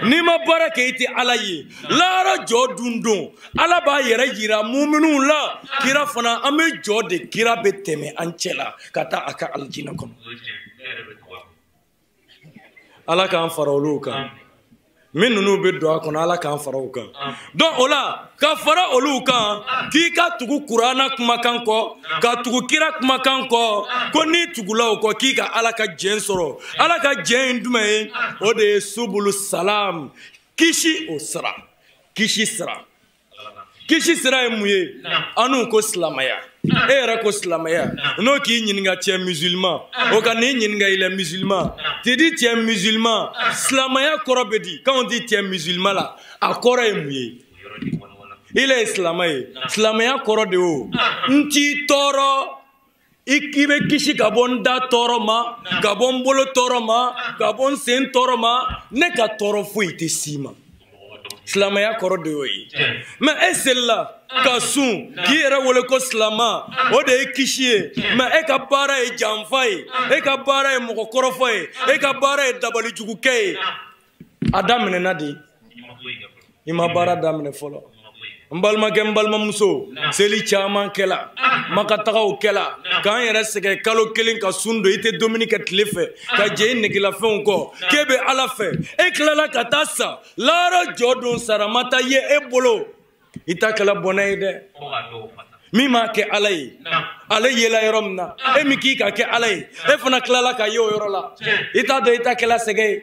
N'i ma baara kɛ, i tɛ Ala ye. Lahara jɔ dun don, Ala b'a yɛrɛ yira muminuw la. Kira fana, an bɛ jɔ de, kira bɛ tɛmɛ an cɛ la ka taa a ka alijinɛ kɔnɔ. Ala k'an fara olu kan. Min ninnu bɛ don a kɔnɔ, Ala k'an fara o kan. Donc o la, ka fara olu kan, k'i ka tugu Kurana kumakan kɔ, ka tugu kira kumakan kɔ, ko n'i tugula o kɔ, k'i ka Ala ka jɛn sɔrɔ. Ala ka jɛn ye jumɛn ye? O de ye subulu salam, kisi o sira, kisi sira. Kisi sira ye mun ye? An n'u ko silamɛya. E yɛrɛ ko silamɛya. N'o k'i ɲininka, tu es musulman. O ka n'i ɲininka, il est musulman. Tu dis tu es musulman. Silamɛya kɔrɔ bɛ di? Quand on dit tu es musulman la, a kɔrɔ ye mun ye? Il est silamɛ ye. Silamɛya kɔrɔ de o. N t'i tɔɔrɔ. I bɛ kisi ka bɔ n da tɔɔrɔ ma, ka bɔ n bolo tɔɔrɔ ma, ka bɔ n sen tɔɔrɔ ma. Ne ka tɔɔrɔ foyi tɛ s'i ma. Silamɛya kɔrɔ de y'o ye. Mais e selila ka sun k'i yɛrɛ wele ko silama, o de ye kisi ye. Mais e ka baara ye janfa ye, e ka baara ye mɔgɔ kɔrɔfɔ ye, e ka baara ye dabalijugukɛ ye. A daminɛna de, i ma baara daminɛ fɔlɔ. N balimakɛ, n balimamuso, seli caman kɛla, makatagaw kɛla, k'an yɛrɛ sɛgɛn kalo kelen ka sun don, i tɛ dumuni kɛ tile fɛ, ka jɛ i negelafɛnw kɔ, k'e bɛ Ala fɛ, e tilala ka taa sa, lahara jɔ don sara ma taa ye e bolo, i ta kɛla bɔnɛ ye dɛ. Min m'a kɛ Ala ye, ale yela yɔrɔ min na, e min k'i ka kɛ Ala ye, e fana tilala ka ye o yɔrɔ la, i t'a dɔn i ta kɛla sɛgɛn ye.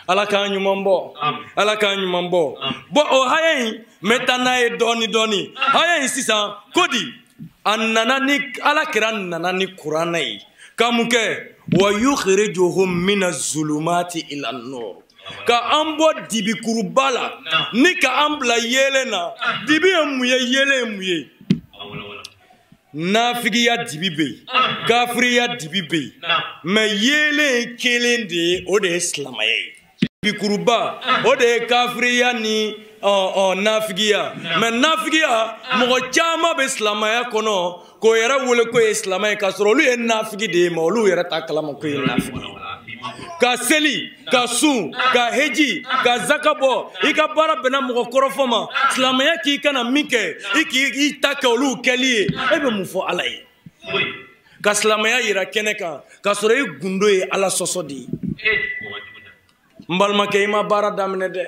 Ala k'an ɲuman bɔ, Ala k'an ɲuman bɔ. Bon, o haya in, n bɛ taa n'a ye dɔɔni dɔɔni. Haya in sisan, ko di? A nana ni Ala kira nana ni Kuranɛ ye. Ka mun kɛ? Wa yukhrijuhum mina zulumati ila nur. Ka an bɔ dibikuruba la, ni ka an bila yeelen na. Dibi ye mun ye? Yeelen ye mun ye? Nafigiya dibi bɛ yen, kafiriya dibi bɛ yen. Mais yeelen ye kelen de ye, o de ye silamɛya ye. Bikuruba o de ye kafiriya ni nafigiya. Mais nafigiya, mɔgɔ caman bɛ silamɛya kɔnɔ k'o yɛrɛ wele ko ye silamɛ ye, k'a sɔrɔ olu ye nafigi de ye, mais olu yɛrɛ t'a kalama ko ye nafigi ye. Ka seli, ka sun, ka heji, ka zaka bɔ, i ka baara bɛnna mɔgɔ kɔrɔfɔ ma. Silamɛya k'i kana min kɛ, i k'i ta kɛ olu kɛli ye, e bɛ mun fɔ Ala ye? Ka silamɛya yira kɛnɛ kan, k'a sɔrɔ i gundo ye Ala sɔsɔ de ye. N balimakɛ, i ma baara daminɛ dɛ,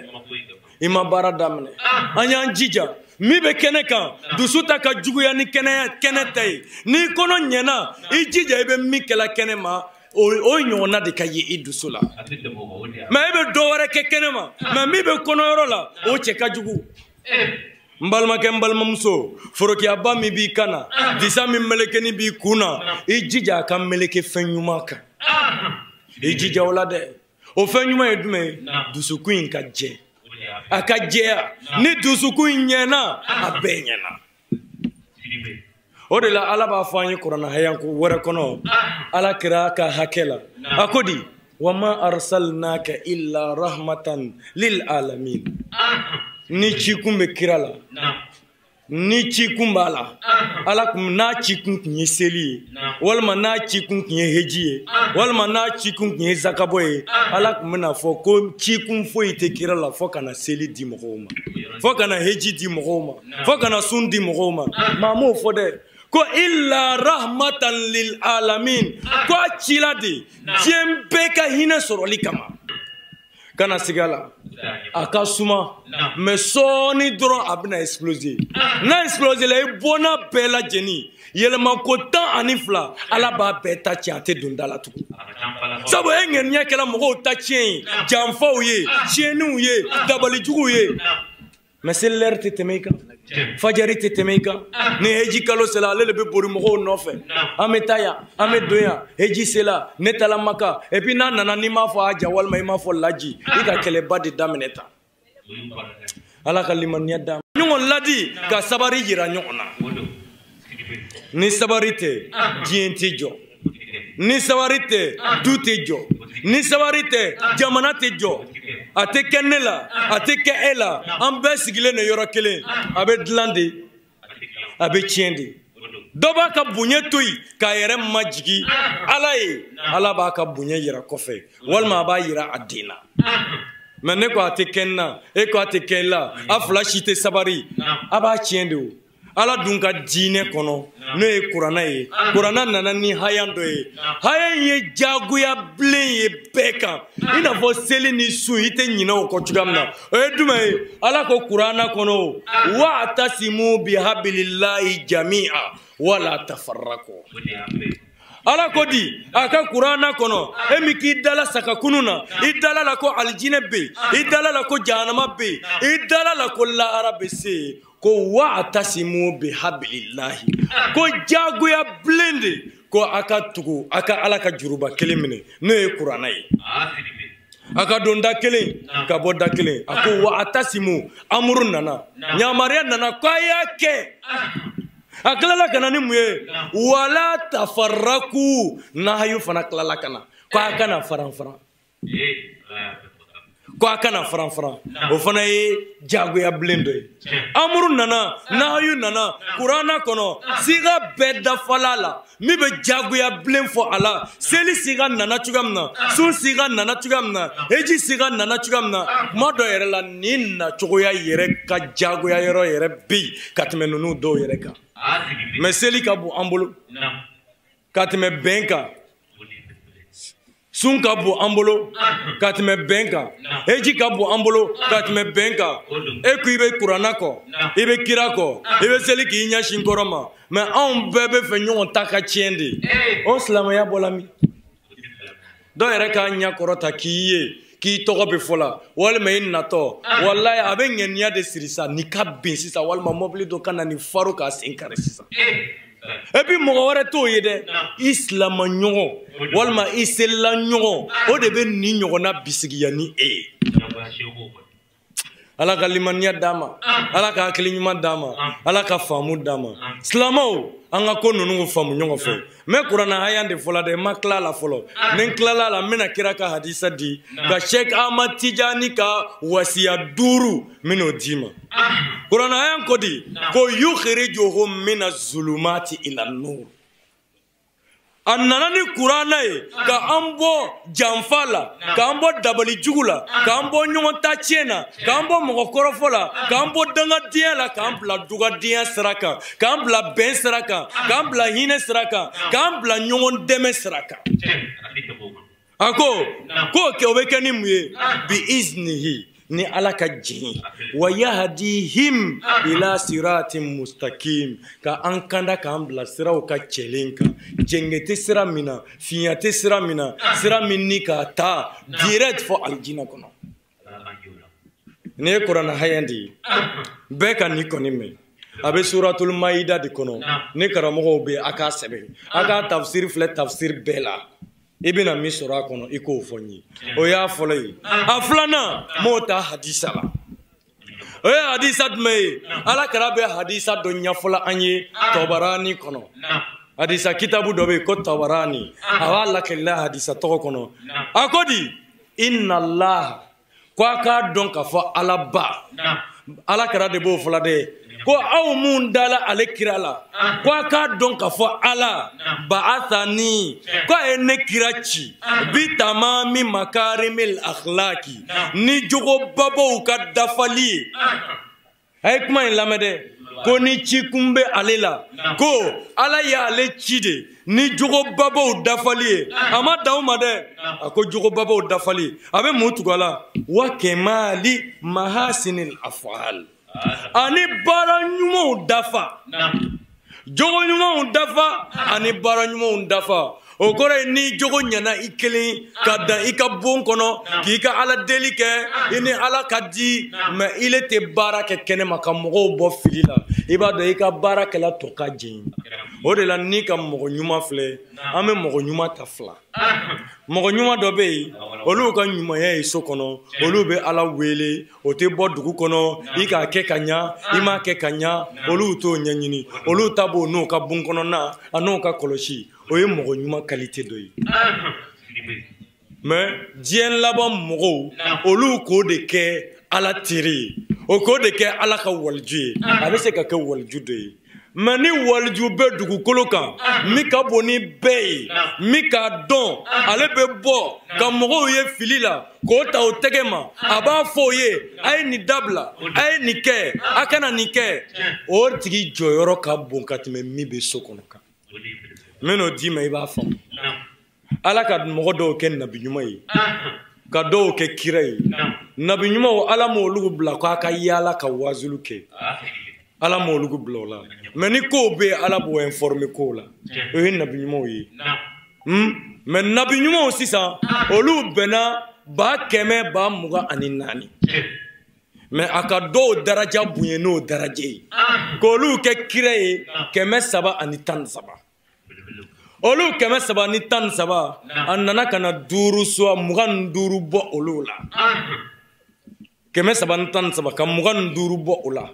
i ma baara daminɛ. An y'an jija min bɛ kɛnɛ kan, dusu ta ka juguya ni kɛnɛ ta ye. N'i kɔnɔ ɲɛna, i jija i bɛ min kɛla kɛnɛ ma, o ɲɔgɔnna de ka ye i dusu la. Mais e bɛ dɔ wɛrɛ kɛ kɛnɛ ma, mais min bɛ kɔnɔyɔrɔ la, o cɛ ka jugu. N balimakɛ, n balimamuso, forokiyaba min b'i kan na, disa min melekeni b'i kun na, i jija a ka meleke fɛn ɲuman kan. I jija o la dɛ. O fɛn ɲuman ye jumɛn ye? Dusukun in ka jɛ, a ka jɛya. Ni dusukun in ɲɛna, a bɛɛ ɲɛna. O de la Ala b'a fɔ an ye Kuranɛ haya wɛrɛ kɔnɔ, Ala kira ka hakɛ la, a ko di? Wa ma arsalnaka illa rahmatan lil alamin. Ni cikun bɛ kira la, ni cikun b'a la, Ala kun n'a cikun tun ye seli ye, walima n'a cikun tun ye heji ye, walima n'a cikun tun ye zakabɔ ye, Ala kun bɛna fɔ ko cikun foyi tɛ kira la fo ka na seli di mɔgɔw ma, fo ka na heji di mɔgɔw ma, fo ka na sun di mɔgɔw ma. Maa m'o fɔ dɛ, ko illa rahmatan lil alamin, ko a cila de diɲɛ bɛɛ ka hinɛ sɔrɔli kama. Kana siga la, A ka suma mais sɔɔni dɔrɔn a bɛna exploser. N'a exploser la, i bɔnna bɛɛ lajɛlen yɛlɛma ko 12, Ala b'a bɛɛ ta tiɲɛ, a tɛ don da la tugun. Sabu e ŋaniya kɛra mɔgɔw ta tiɲɛ ye, janfaw ye, tiɲɛniw ye, dabalijuguw ye. Mais seli tɛ tɛmɛ i kan, fajari tɛ tɛmɛ i kan. Ni heji kalo sera, ale de bɛ bori mɔgɔw nɔfɛ. An bɛ taa yan, an bɛ don yan, heji sera, ne taara Maka. Et puis n'a nana, n'i m'a fɔ aja walima i m'a fɔ laji, i ka kɛlɛba de daminɛ tan. Ala ka limaniya d'an ma. Ɲɔgɔn ladi ka sabari yira ɲɔgɔn na. Ni sabari tɛ, diɲɛ tɛ jɔ. Ni sabari tɛ, du tɛ jɔ. Ni sabari tɛ, jamana tɛ jɔ. A tɛ kɛ ne la, a tɛ kɛ e la, an bɛɛ sigilen don yɔrɔ kelen. A bɛ dilan de, a bɛ tiɲɛ de. Dɔ b'a ka bonya to yen k'a yɛrɛ majigin Ala ye, Ala b'a ka bonya yira kɔfɛ, walima a b'a yira a den na. Mais ne ko a tɛ kɛ n na, e ko a tɛ kɛ i la, a fila si tɛ sabari, a b'a tiɲɛ de o. Ala dun ka diinɛ kɔnɔ, n'o ye kuranna ye, kuranna nana ni haya dɔ ye. Haya in ye jagoya bilen ye bɛɛ kan, i n'a fɔ seli ni sun, i tɛ ɲinɛ o kɔ cogoya min na. O ye jumɛn ye? Ala ko kuranna kɔnɔ o, wa'tasimu bihablillahi jami'a wala tafarraqu. Ala ko di a ka kuranna kɔnɔ, e min k'i dala sakakunu na, i dala la ko alijinɛ bɛ yen, i dala la ko jahanama bɛ yen, i dala la ko lahara bɛ se yen, ko wa'tasimu bihablillahi, ko jagoya bilen de ko a ka tugu a ka Ala ka juruba kelen minɛ, n'o ye kuranna ye. A ka don da kelen ka bɔ da kelen. A ko wa'tasimu, amuru nana, yamaruya nana ko a y'a kɛ. A tilala ka na ni mun ye? Wala tafarraku, nahayu fana tilala ka na ko a kana faran faran, ko a kana faran faran. O fana ye jagoya bilen dɔ ye. Amuru nana, nahayu nana, kuranna kɔnɔ siga bɛɛ dafala la min bɛ jagoya bilen fɔ a la. Seli siga nana cogoya min na, sun siga nana cogoya min na, heji siga nana cogoya min na, kuma dɔ yɛrɛ la nin nacogoya yɛrɛ ka jagoya yɔrɔ yɛrɛ bɛ yen ka tɛmɛ ninnu dɔw yɛrɛ kan. Mais seli ka bon an bolo ka tɛmɛ bɛn kan, sun ka bon an bolo ka tɛmɛ bɛn kan, heji ka bon an bolo ka tɛmɛ bɛn kan. E ko i bɛ kuranna kɔ, i bɛ kira kɔ, i bɛ seli k'i ɲɛsin kɔrɔ ma, mais anw bɛɛ bɛ fɛ ɲɔgɔn ta ka tiɲɛ de. O silamɛya bɔla min? Dɔw yɛrɛ k'a ɲɛ kɔrɔta k'i ye k'i tɔgɔ bɛ fɔ la, walima i natɔ, walayi a bɛ ŋaniya de siri sa, nin ka bin sisan, walima mɔbili dɔ ka na nin faro k'a sen kari sisan. Et puis mɔgɔ wɛrɛ t'o ye dɛ, i silama ɲɔgɔn walima i selila ɲɔgɔn, o de bɛ nin ɲɔgɔnna bisigiya ni e ye. Ala ka limaniya d'an ma, Ala ka hakili ɲuman d'an ma, Ala ka faamu d'an ma. Silamɛw, an ka ko ninnu faamu ɲɔgɔn fɛ. N bɛ kuranna haya de fɔla dɛ, n ma tila la fɔlɔ. Ni n tilala la, n bɛna kira ka hadisa di ka Sheikh Ahmad Tijani ka wasiya 5 n bɛn'o d'i ma. Kuranna haya ko di ko yukhrijuhum mina zulumati ila nur. A nana ni kuranna ye ka an bɔ janfa la, k'an bɔ dabalijugu la, k'an bɔ ɲɔgɔn ta tiɲɛ na, k'an bɔ mɔgɔ kɔrɔfɔ la, k'an bɔ dangadenya la, k'an bila dugadenya sira kan, k'an bila bɛn sira kan, k'an bila hinɛ sira kan, k'an bila ɲɔgɔn dɛmɛ sira kan. A ko k'o kɛ, o bɛ kɛ ni mun ye? Bi iznihi, ni Ala ka jɛn ye. Wa yahdihim ila siratin mustaqim, ka an kanda k'an bila siraw ka cɛlen kan. Jɛngɛ tɛ sira min na, fiɲɛ tɛ sira min na, sira min ni k'a ta direct fɔ alijinɛ kɔnɔ. Nin ye kuranna haya de ye, bɛɛ ka nin kɔni mɛn. A bɛ suratul maida de kɔnɔ. Ni karamɔgɔw bɛ yen, a k'a sɛbɛn, a k'a tafsiri filɛ, tafsiri bɛɛ la. I bɛna min sɔrɔ a kɔnɔ, i k'o fɔ n ye. O y'a fɔlɔ ye. A filanan, m'o ta hadisa la. O ye hadisa jumɛn ye? Ala kɛra bɛ hadisa dɔ ɲɛfɔla an ye Tabarani kɔnɔ. Hadisa kitabu dɔ bɛ yen ko Tabarani, a b'a lakalila hadisa tɔgɔ kɔnɔ. A ko di, inna Allah, ko a k'a dɔn k'a fɔ Ala ba, Ala kɛra de b'o fɔla dɛ, ko aw mun dala ale kira la, ko a k'a dɔn k'a fɔ Ala ba'athani, ko a ye ne kira ci bi tamami makarimil akhlaki, ni jogobabaw ka dafali ye. A ye kuma in lamɛn dɛ. ko ni ci kun bɛ ale la ko ala y'ale ci de ni jogobabaw dafali ye a ma dan o ma dɛ a ko jogobabaw dafali a bɛ mun tugu a la wa kemali mahasinil afal ani baara ɲumanw dafa jogo ɲumanw dafa ani baara ɲumanw dafa o kɔrɔ ye ni jogo ɲɛna i kelen ka dan i ka bon kɔnɔ k'i ka ala deli kɛ i ni ala ka di mɛ ile tɛ baara kɛ kɛnɛma ka mɔgɔw bɔ fili la i b'a dɔn i ka baara kɛla tɔ ka jɛn o de la ni ka mɔgɔ ɲuman filɛ an bɛ mɔgɔ ɲuman ta fila mɔgɔ ɲuman dɔ bɛ yen olu ka ɲumanya ye so kɔnɔ olu bɛ ala wele o tɛ bɔ dugu kɔnɔ i k'a kɛ ka ɲa i m'a kɛ ka ɲa olu t'o ɲɛɲini olu ta b'o n'o ka bon kɔnɔna a n'o ka kɔlɔsi o ye mɔgɔ ɲuman qualité dɔ ye mais diɲɛ laban mɔgɔw olu k'o de kɛ ala teri ye o k'o de kɛ ala ka waliju ye a bɛ se ka kɛ waliju dɔ ye mais ni waliju bɛ dugukolo kan min ka bon ni bɛɛ ye min k'a dɔn ale bɛ bɔ ka mɔgɔw ye fili la k'o ta o tɛgɛ ma a b'a fɔ o ye a ye nin dabila a ye nin kɛ a kana nin kɛ o tigi jɔyɔrɔ ka bon ka tɛmɛ min bɛ so kɔnɔ kan n bɛ n'o d'i ma i b'a faamu ala ka mɔgɔ dɔw kɛ nabi ɲuman ye ka dɔw kɛ kira ye nabi ɲumanw ala m'olu bila k'a ka yaala ka wazulu kɛ ala m'olu bila o la mɛ ni kow bɛ yen ala b'o informer kow la o ye nabi ɲumanw ye mɛ nabi ɲumanw sisan olu bɛnna 124,000 mɛ a ka dɔw daraja bonya n'o daraja ye k'olu kɛ kira ye 313 olu 313 a nana ka na duuru suwa 25 bɔ olu la 313 ka 25 bɔ o la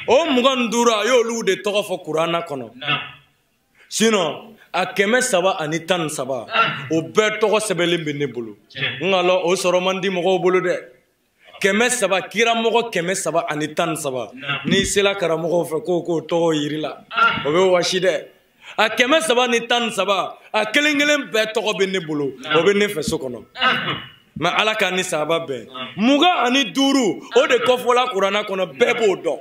o 25 a y'olu de tɔgɔ fɔ kuranna kɔnɔ sinon a 313 o bɛɛ tɔgɔ sɛbɛnlen bɛ ne bolo nka la o sɔrɔ man di mɔgɔw bolo dɛ 300 kiramɔgɔ 313 n'i sera karamɔgɔw fɛ k'o k'o tɔgɔ yiri la o bɛ wasi dɛ a 313 a kelen kelen bɛɛ tɔgɔ bɛ ne bolo o bɛ ne fɛ so kɔnɔ mɛ ala k'an ni sahaba bɛn 25 o de kɔfɔla kuranna kɔnɔ bɛɛ b'o dɔn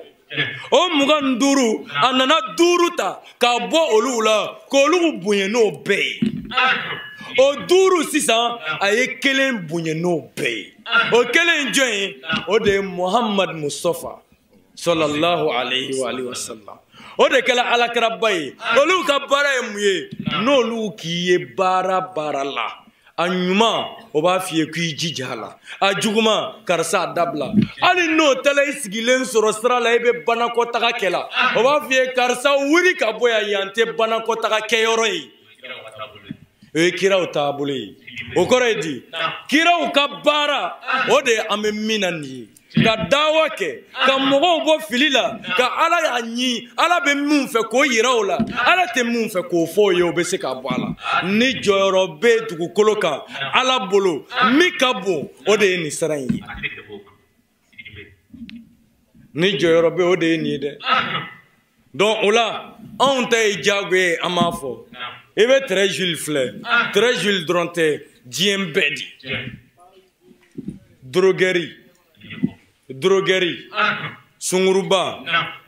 o 25 a nana 5 ta k'a bɔ olu la k'olu bonya n'o bɛɛ ye o 5 sisan a ye kelen bonya n'o bɛɛ ye o kelen jɔn ye o de ye Muhammad Mustafa sallallahu alayhi wa alihi wa sallam o de kɛla alakiraba ye olu ka baara ye mun ye n'olu k'i ye baara baara la a ɲuman o b'a f'i ye k'i jija a la a juguman karisa a dabila hali n'o taara i sigilen sɔrɔ sira la i bɛ banakɔtaga kɛ la o b'a f'i ye karisa wuli ka bɔ yan yan tɛ banakɔtaga kɛyɔrɔ ye o ye kiraw taabolo ye o kɔrɔ ye di kiraw ka baara o de ye an bɛ min na nin ye ka dawa kɛ ka mɔgɔw bɔ fili la ka ala y'a ɲi ala bɛ min fɛ k'o yira o la ala tɛ min fɛ k'o fɔ o ye o bɛ se ka bɔ a la ni jɔyɔrɔ bɛ dugukolo kan ala bolo min ka bon o de ye nin sira in ye ni jɔyɔrɔ bɛ o de ye nin ye dɛ donc o la anw ta ye diyagoya ye an b'a fɔ i bɛ Treichville filɛ Treichville dɔrɔn tɛ diɲɛ bɛɛ di droguerie sunguruba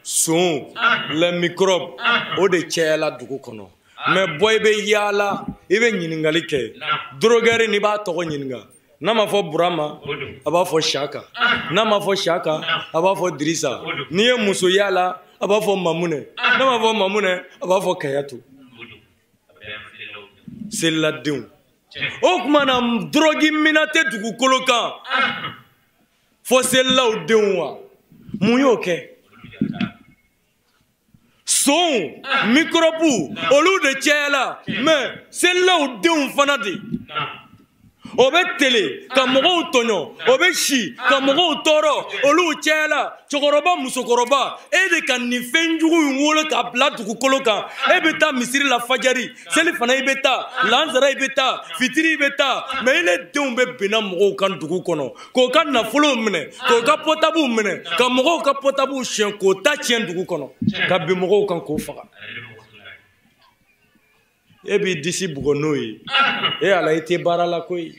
son les microbes o de cayala dugu kɔnɔ mais bɔ i bɛ yaala i bɛ ɲininkali kɛ droguerie n'i b'a tɔgɔ ɲininka n'a ma fɔ Burama a b'a fɔ Saka n'a ma fɔ Saka a b'a fɔ Dirisa n'i ye muso yaala a b'a fɔ Mamunɛ n'a ma fɔ Mamunɛ a b'a fɔ Kayatu seliladenw o tuma na drogue mina tɛ dugukolo kan fo selilaw denw wa mun y'o kɛ sonw mikɔrɔbuw olu de cayala mais selilaw denw fana de o bɛ tele ka mɔgɔw tɔɲɔ o bɛ si ka mɔgɔw tɔɔrɔ olu cayala cɛkɔrɔba musokɔrɔba e de ka nin fɛn jugu in wolo k'a bila dugukolo kan e bɛ taa misiri la fajari seli fana i bɛ taa lansara i bɛ taa fitiri i bɛ taa mais ile denw bɛ binna mɔgɔw kan dugu kɔnɔ k'o ka nafolow minɛ k'o ka pɔtabuw minɛ ka mɔgɔw ka pɔtabuw siɲɛ k'o ta tiɲɛ dugu kɔnɔ ka bin mɔgɔw kan k'o faga e b'i disi bugɔ n'o ye e ala i tɛ baara la koyi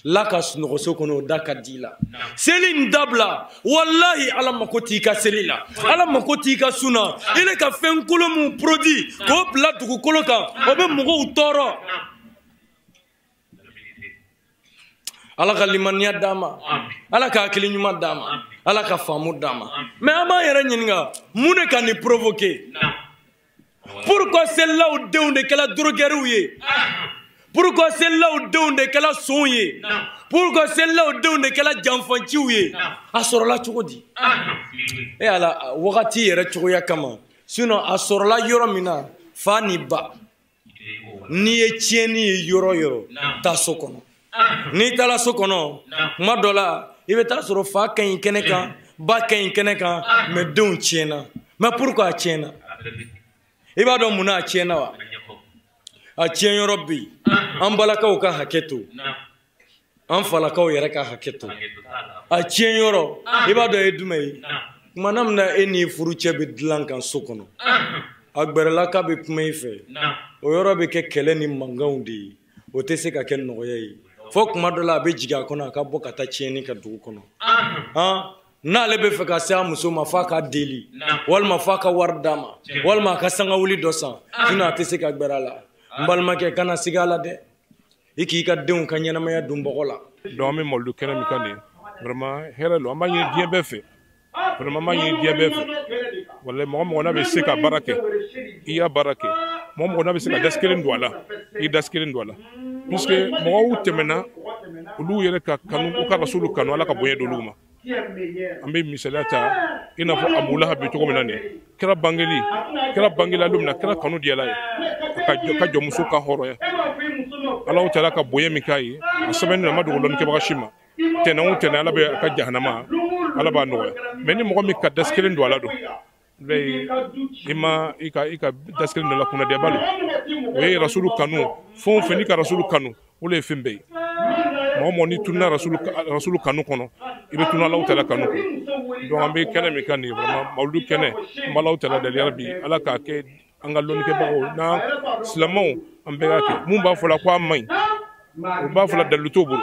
La ka sunɔgɔ so kɔnɔ o da ka di la. Seli in dabila, walahi Ala mako t'i ka seli la, Ala mako t'i ka sun na. I ne ka fɛn kolon mun produit k'o bila dugukolo kan, o bɛ mɔgɔw tɔɔrɔ. Ala ka limaniya d'a ma, Ala ka hakili ɲuman d'a ma, Ala ka faamu d'a ma. Mais an b'an yɛrɛ ɲininka mun de ka nin provoquer? Pourquoi selilaw denw de kɛla drogueurs ye? Pourquoi selilaw denw de kɛla sonw ye? Pourquoi selilaw denw de kɛla janfanciw ye? A sɔrɔla cogo di? E Ala, wagati yɛrɛ cogoya kama. Sinon a sɔrɔla yɔrɔ min na, fa ni ba, n'i ye tiɲɛni ye yɔrɔ yɔrɔ, taa so kɔnɔ. N'i taara so kɔnɔ, kuma dɔ la, i bɛ taa sɔrɔ fa ka ɲi kɛnɛ kan, ba ka ɲi kɛnɛ kan, mais denw tiɲɛna. Mais pourquoi a tiɲɛna? I b'a dɔn mun na a tiɲɛna wa? A tiɲɛ yɔrɔ bɛ yen. An balakaw ka hakɛ to, an falakaw yɛrɛ ka hakɛ to. A tiɲɛ yɔrɔ, i b'a dɔn ye jumɛn ye? Kumana min na e n'i furucɛ bɛ dilan kan so kɔnɔ, a gbɛrɛla k'a bɛ kuma i fɛ, o yɔrɔ bɛ kɛ kɛlɛ ni mankanw de ye. O tɛ se ka kɛ nɔgɔya ye. Fo kuma dɔ la a bɛ jigin a kɔnɔ, a ka bɔ ka taa tiɲɛni kɛ dugu kɔnɔ. N'ale bɛ fɛ ka se a muso ma, f'a ka deli, walima f'a ka wari d'a ma, walima a ka sangawuli dɔ san, sinon a tɛ se ka gbɛrɛ a la. N balimakɛ, kana siga a la dɛ, i k'i ka denw ka ɲɛnamaya don bɔgɔ la. Donc an bɛ mawuludu kɛnɛ min kan nin ye, vraiment hɛrɛ don, an b'a ɲini diɲɛ bɛɛ fɛ, vraiment an b'a ɲini diɲɛ bɛɛ fɛ. Walahi mɔgɔ mɔgɔ n'a bɛ se ka baara kɛ, i y'a baara kɛ. Mɔgɔ mɔgɔ n'a bɛ se ka dasi kelen don a la, i dasi kelen don a la. Puisque mɔgɔw tɛmɛna, olu yɛrɛ ka kanu, u ka rasulu kanu, Ala ka bonya d'olu ma. An bɛ misaliya ta i n'a fɔ Abu Lahab bɛ cogo min na nin ye. Kira bangela don min na, kira kanu diyala ye ka jɔnmuso ka hɔrɔnya. Ala taala ka bonya min k'a ye, a sɛbɛnnen don, a ma dogo lɔnnikɛbaga si ma. Tɛnɛn o tɛnɛn, Ala bɛ a ka jahanama, Ala b'a nɔgɔya. Mais ni mɔgɔ min ka dasi kelen don a la don, i ma i ka dasi kelen don a la, kunnadiyaba don. O ye rasulu kanu, fɛn o fɛn n'i ka rasulu kanu, o de ye fɛn bɛɛ ye. Mɔgɔ mɔgɔ n'i tununa rasulu kanu kɔnɔ, i bɛ tunu Alahu taala kanu kɔnɔ. Donc an bɛ kɛnɛ min kan nin ye, vraiment mawuludu kɛnɛ, an bɛ Alahu taala deli yarabi, Ala k'a kɛ an ka lɔnnikɛbagaw n'an silamɛw, an bɛɛ k'a kɛ. Mun b'a fɔ la ko a man ɲi, o b'a fɔ la dalilu t'o bolo.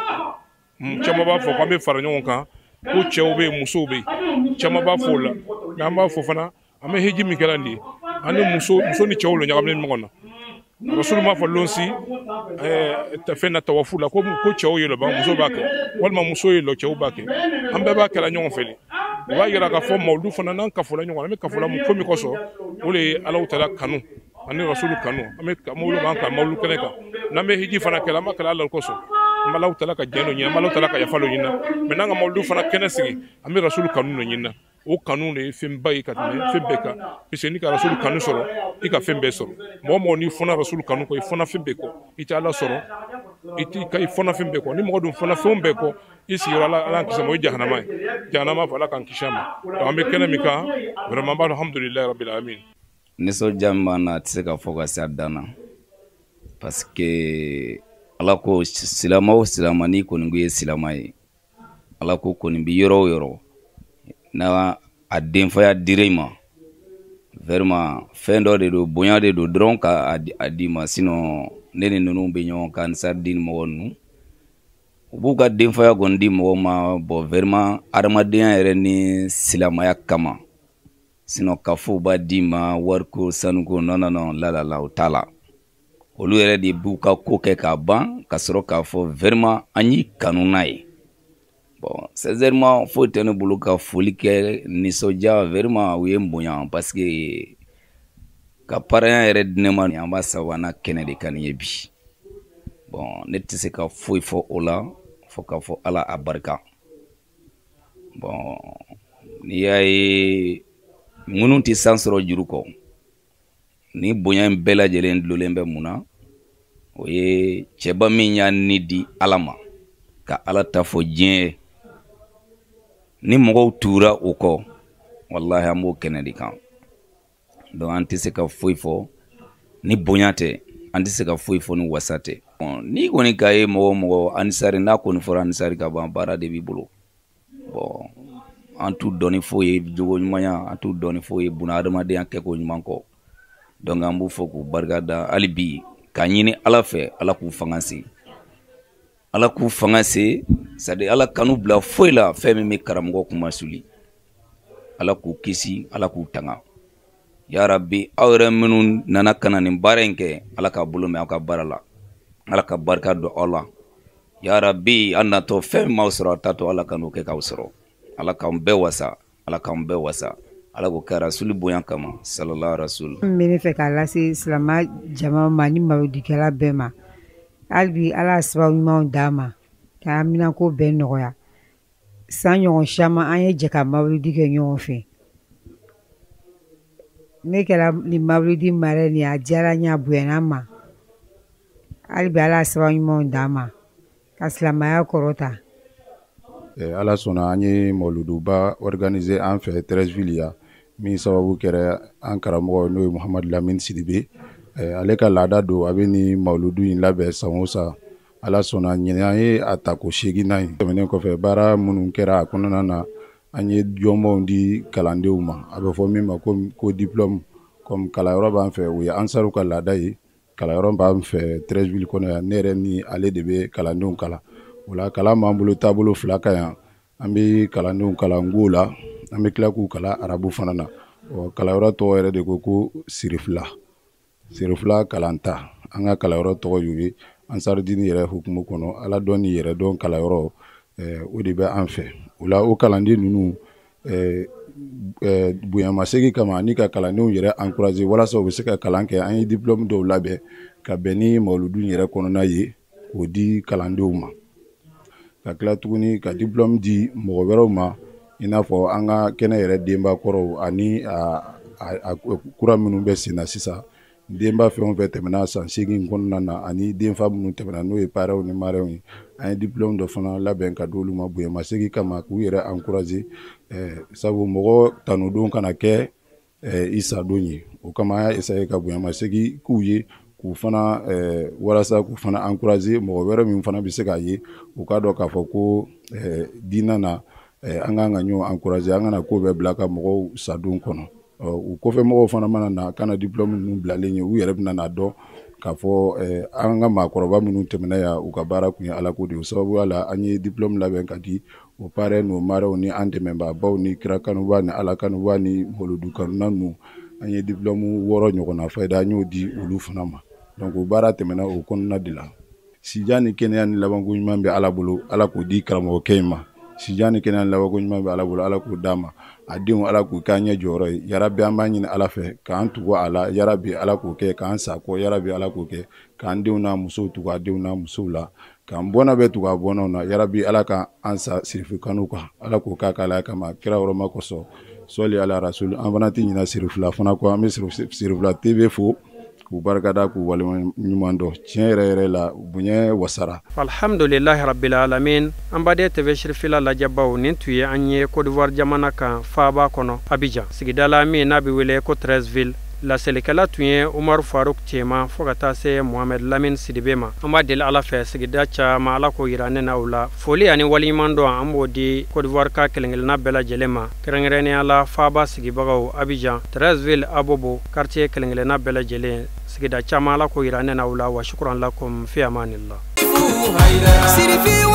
Caman b'a fɔ k'an bɛ fara ɲɔgɔn kan, ko cɛw bɛ yen, musow bɛ yen, caman b'a fɔ o la. Mais an b'a fɔ fana, an bɛ hiji min kɛra nin ye, an ni muso ni cɛw lo ɲagaminen ɲɔgɔn na. Rasulu m'a fɔ lon si fɛn na tawafu la ko cɛw ye lɔ muso b'a kɛ, walima muso ye lɔ cɛw b'a kɛ. An bɛɛ b'a kɛla ɲɔgɔn fɛ de. O b'a yira k'a fɔ mawuludu fana n'an kafola ɲɔgɔn na, an bɛ kafola ko min kosɔn, o de ye Alahu taala kanu ani rasulu kanu. An bɛ mawuludu b'an kan mawuludu kɛnɛ kan. N'an bɛ hiji fana kɛla, an b'a kɛla Ala kosɔn. An bɛ Alahu taala ka jɛn dɔ ɲini, an bɛ Alahu taala ka yafa dɔ ɲini. Mais n'an ka mawuludu fana kɛnɛ sigi, an bɛ rasulu kanu dɔ ɲini. O kanu de ye fɛnba ye ka tɛmɛ fɛn bɛɛ kan. Puisque n'i ka rasulu kanu sɔrɔ, i ka fɛn bɛɛ sɔrɔ. Mɔgɔ mɔgɔ n'i fɔnna rasulu kanu kɔ, i fɔnna fɛn bɛɛ kɔ. I tɛ Ala sɔrɔ, i fɔnna fɛn bɛɛ kɔ. Ni mɔgɔ dun fɔnna fɛn bɛɛ kɔ, i sigiyɔrɔ Ala k'an kisi a ma, o ye jahanama ye. Jahanama fɔ Ala k'an kisi a ma. Donc an bɛ kɛnɛ min kan, vraiment an b'a dɔn alhamdulilayi rabil alamin. Nisɔndiya min b'an na, a tɛ se ka fɔ ka se a dan na. Parce que Ala ko silama o silama, n'i kɔni ko i ye silama ye, Ala ko kɔni bi yɔrɔ o yɔrɔ, n'a a denfaya dira i ma, vraiment fɛn dɔ de don, bonya de don dɔrɔn ka a d'i ma. Sinon ne ni ninnu bɛ ɲɔgɔn kan, Ansardine mɔgɔ ninnu, u b'u ka denfaya kɔni di mɔgɔ ma, bon vraiment adamadenya yɛrɛ ni silamaya kama. Sinon k'a fɔ u b'a d'i ma wariko, sanuko, non non non, la la la, o t'a la. Olu yɛrɛ de b'u ka ko kɛ k'a ban, ka sɔrɔ k'a fɔ vraiment an y'i kanu n'a ye. Bon, sincèrement, foyi tɛ ne bolo ka foli kɛ, nisɔndiya, vraiment u ye n bonya, parce que ka paraya yɛrɛ di ne ma, an b'a sababu kɛnɛ de kan nin ye bi. Bon, ne tɛ se ka foyi fɔ o la, fo k'a fɔ Ala a barika. Bon, n'i y'a ye minnu tɛ san sɔrɔ juru kɔ, ni bonya in bɛɛ lajɛlen dulolen bɛ mun na, o ye cɛba min y'a ni di Ala ma, ka Ala ta fɔ diɲɛ ye. Ni mɔgɔw tugura o kɔ, walahi an b'o kɛnɛ de kan. Donc an tɛ se ka foyi fɔ ni bonya tɛ, an tɛ se ka foyi fɔ ni wasa tɛ. N'i kɔni k'a ye mɔgɔ o mɔgɔ Ansari, n'a kɔni fɔra Ansari ka ban, baara de b'i bolo. Bon, an t'u dɔn ni foyi ye jogo ɲumanya, an t'u dɔn ni foyi ye buna adamadenya kɛko ɲuman kɔ. Donc an b'u fɔ k'u barika da hali bi, k'a ɲini Ala fɛ, Ala k'u fanga se. Ala k'u fanga se, c'est à dire Ala kan'u bila foyi la fɛn min bɛ karamɔgɔ kunmasuli. Ala k'u kisi, Ala k'u tanga. Ya Rabbi, aw yɛrɛ minnu nana ka na nin baara in kɛ, Ala k'a bolo mɛn aw ka baara la. Ala ka barika don aw la. Ya Rabbi, an natɔ fɛn min m'aw sɔrɔ, a tatɔ Ala ka n'o kɛ k'aw sɔrɔ. Ala k'an bɛɛ wasa, Ala k'an bɛɛ wasa. Ala k'o kɛ Rasuli bonya kama, sallallahu rasul. N bɛ ne fɛ k'a lase silamɛ jama ma ni mawuludikɛla bɛɛ ma. Hali bi Ala ye sababu ɲumanw d'an ma k'an haminanko bɛɛ nɔgɔya. San ɲɔgɔn caman an ye jɛ ka mawuludi kɛ ɲɔgɔn fɛ. Ne kɛra nin mawuludi marraine ye, a diyara n ye, a bonyana n ma. Hali bi Ala ye sababu ɲumanw d'an ma ka silamɛya kɔrɔta. Ala sɔnna an ye mawuluduba organiser an fɛ Treichville yan, min sababu kɛra an karamɔgɔ n'o ye Muhamadu Lamini Sidibe. Ale ka laada don, a bɛ ni mawuludu in labɛn san o san. Ala sɔnna ɲinɛ an ye a tako 8nan ye. Tɛmɛnen kɔfɛ, baara minnu kɛra a kɔnɔna na, an ye jɔnbɔnw di kalandenw ma, a bɛ fɔ min ma ko diplôme. Comme kalanyɔrɔ b'an fɛ, o ye ansaru ka laada ye. Kalanyɔrɔ b'an fɛ Treichville kɔnɔ yan, ne yɛrɛ ni ale de bɛ kalandenw kalan. O la kalan b'an bolo taabolo 2 kan yan. An bɛ kalandenw kalan Nko la, an bɛ tila k'u kalan arabu fana na. Ɔ kalanyɔrɔ tɔgɔ yɛrɛ de ko Sirifila, Sirifila kalanta. An ka kalanyɔrɔ tɔgɔ y'o ye Ansarudini yɛrɛ hukumu kɔnɔ. Ala dɔn ni yɛrɛ dɔn kalanyɔrɔ, o de bɛ an fɛ. O la o kalanden ninnu, bonyamasegin kama ani ka kalandenw yɛrɛ encourager walasa u bɛ se ka kalan kɛ, an ye diplôme dɔw labɛn ka bɛn ni mawuludu yɛrɛ kɔnɔna ye k'o di kalandenw ma. Ka tila tuguni ka diplôme di mɔgɔ wɛrɛw ma, i n'a fɔ an ka kɛnɛ yɛrɛ denba kɔrɔw ani a kura minnu bɛ sen na sisan. Denba fɛn o fɛn tɛmɛna san 8 kɔnɔna na ani denfa minnu tɛmɛna, n'o ye parrainw ni marrainw ye, an ye diplôme dɔ fana labɛn ka d'olu ma bonyamasegin kama k'u yɛrɛ encourager. Sabu mɔgɔ tanudon kana kɛ i sadon ye, o kama an y'a essayer ka bonyamasegin k'u ye, k'u fana walasa k'u fana encourager. Mɔgɔ wɛrɛ min fana bɛ se k'a ye, u k'a dɔn k'a fɔ ko diinɛ na, an kan ka ɲɔgɔn encourager, an kana ko bɛɛ bila ka mɔgɔw sadon kɔnɔ. U kɔfɛ mɔgɔw fana mana na ka na diplôme ninnu bilalen ye, u yɛrɛ bɛna n'a dɔn k'a fɔ an ka maakɔrɔba minnu tɛmɛna yan, u ka baara kun ye Ala ko de ye. O sababuya la an ye diplôme labɛn ka di o parrain n'o marrainw ni an dɛmɛbaabaw ni kira kanuba ni Ala kanuba ni mawuludu kanuna ninnu. An ye diplôme 6 ɲɔgɔnna fayida, an y'o di olu fana ma. Donc o baara tɛmɛna o kɔnɔna de la. Sijan ni kɛnɛya ni labanko ɲuman bɛ Ala bolo, Ala k'o di karamɔgɔkɛ in ma. Sijan ni kɛnɛya ni labanko ɲuman bɛ Ala bolo, Ala k'o d'a ma. A denw Ala k'u k'an ɲɛ jɔyɔrɔ ye. Yarabi an b'a ɲini Ala fɛ k'an tugu a la, yarabi Ala k'o kɛ k'an sakɔ, yarabi Ala k'o kɛ k'an denw n'a musow tugu a denw n'a musow la, k'an bɔnna bɛɛ tugu a bɔnnaw na. Yarabi Ala k'an sa sirifu kanu kan, Ala k'o k'a k'Ala kama kira hɔrɔma kosɔn. Sɔli ala rasul. An fana tɛ ɲinɛ Sirifila fana kɔ, an bɛ Sirifila TV fo k'u barikada k'u walima ɲuman dɔn. Tiɲɛ yɛrɛ yɛrɛ la, bonya wasara. Alhamdulilahi rabbil alamin. An baden TV Sirifila lajɛbaw, nin tun ye an ye Côte d'Ivoire jamana kan faaba kɔnɔ Abidjan, sigida la min n'a bɛ wele ko Treichville. Laselikɛla tun ye Umaru Faruk Cɛma, fo ka taa se Mohamed Lamine Sidibe ma. An b'a deli Ala fɛ sigida caman Ala k'o yira ne n'aw la. Foli ani waleɲuman dɔn an b'o di Côte d'Ivoire ka kelen-kelenna bɛɛ lajɛlen ma, kɛrɛnkɛrɛnnenya la faaba sigibagaw Abidjan, Treichville, Abobo quartier kelen-kelenna bɛɛ lajɛlen. Sigida caman Ala k'o yira ne n'aw la. Wa shukran lakum fi amanillah. Sirifi.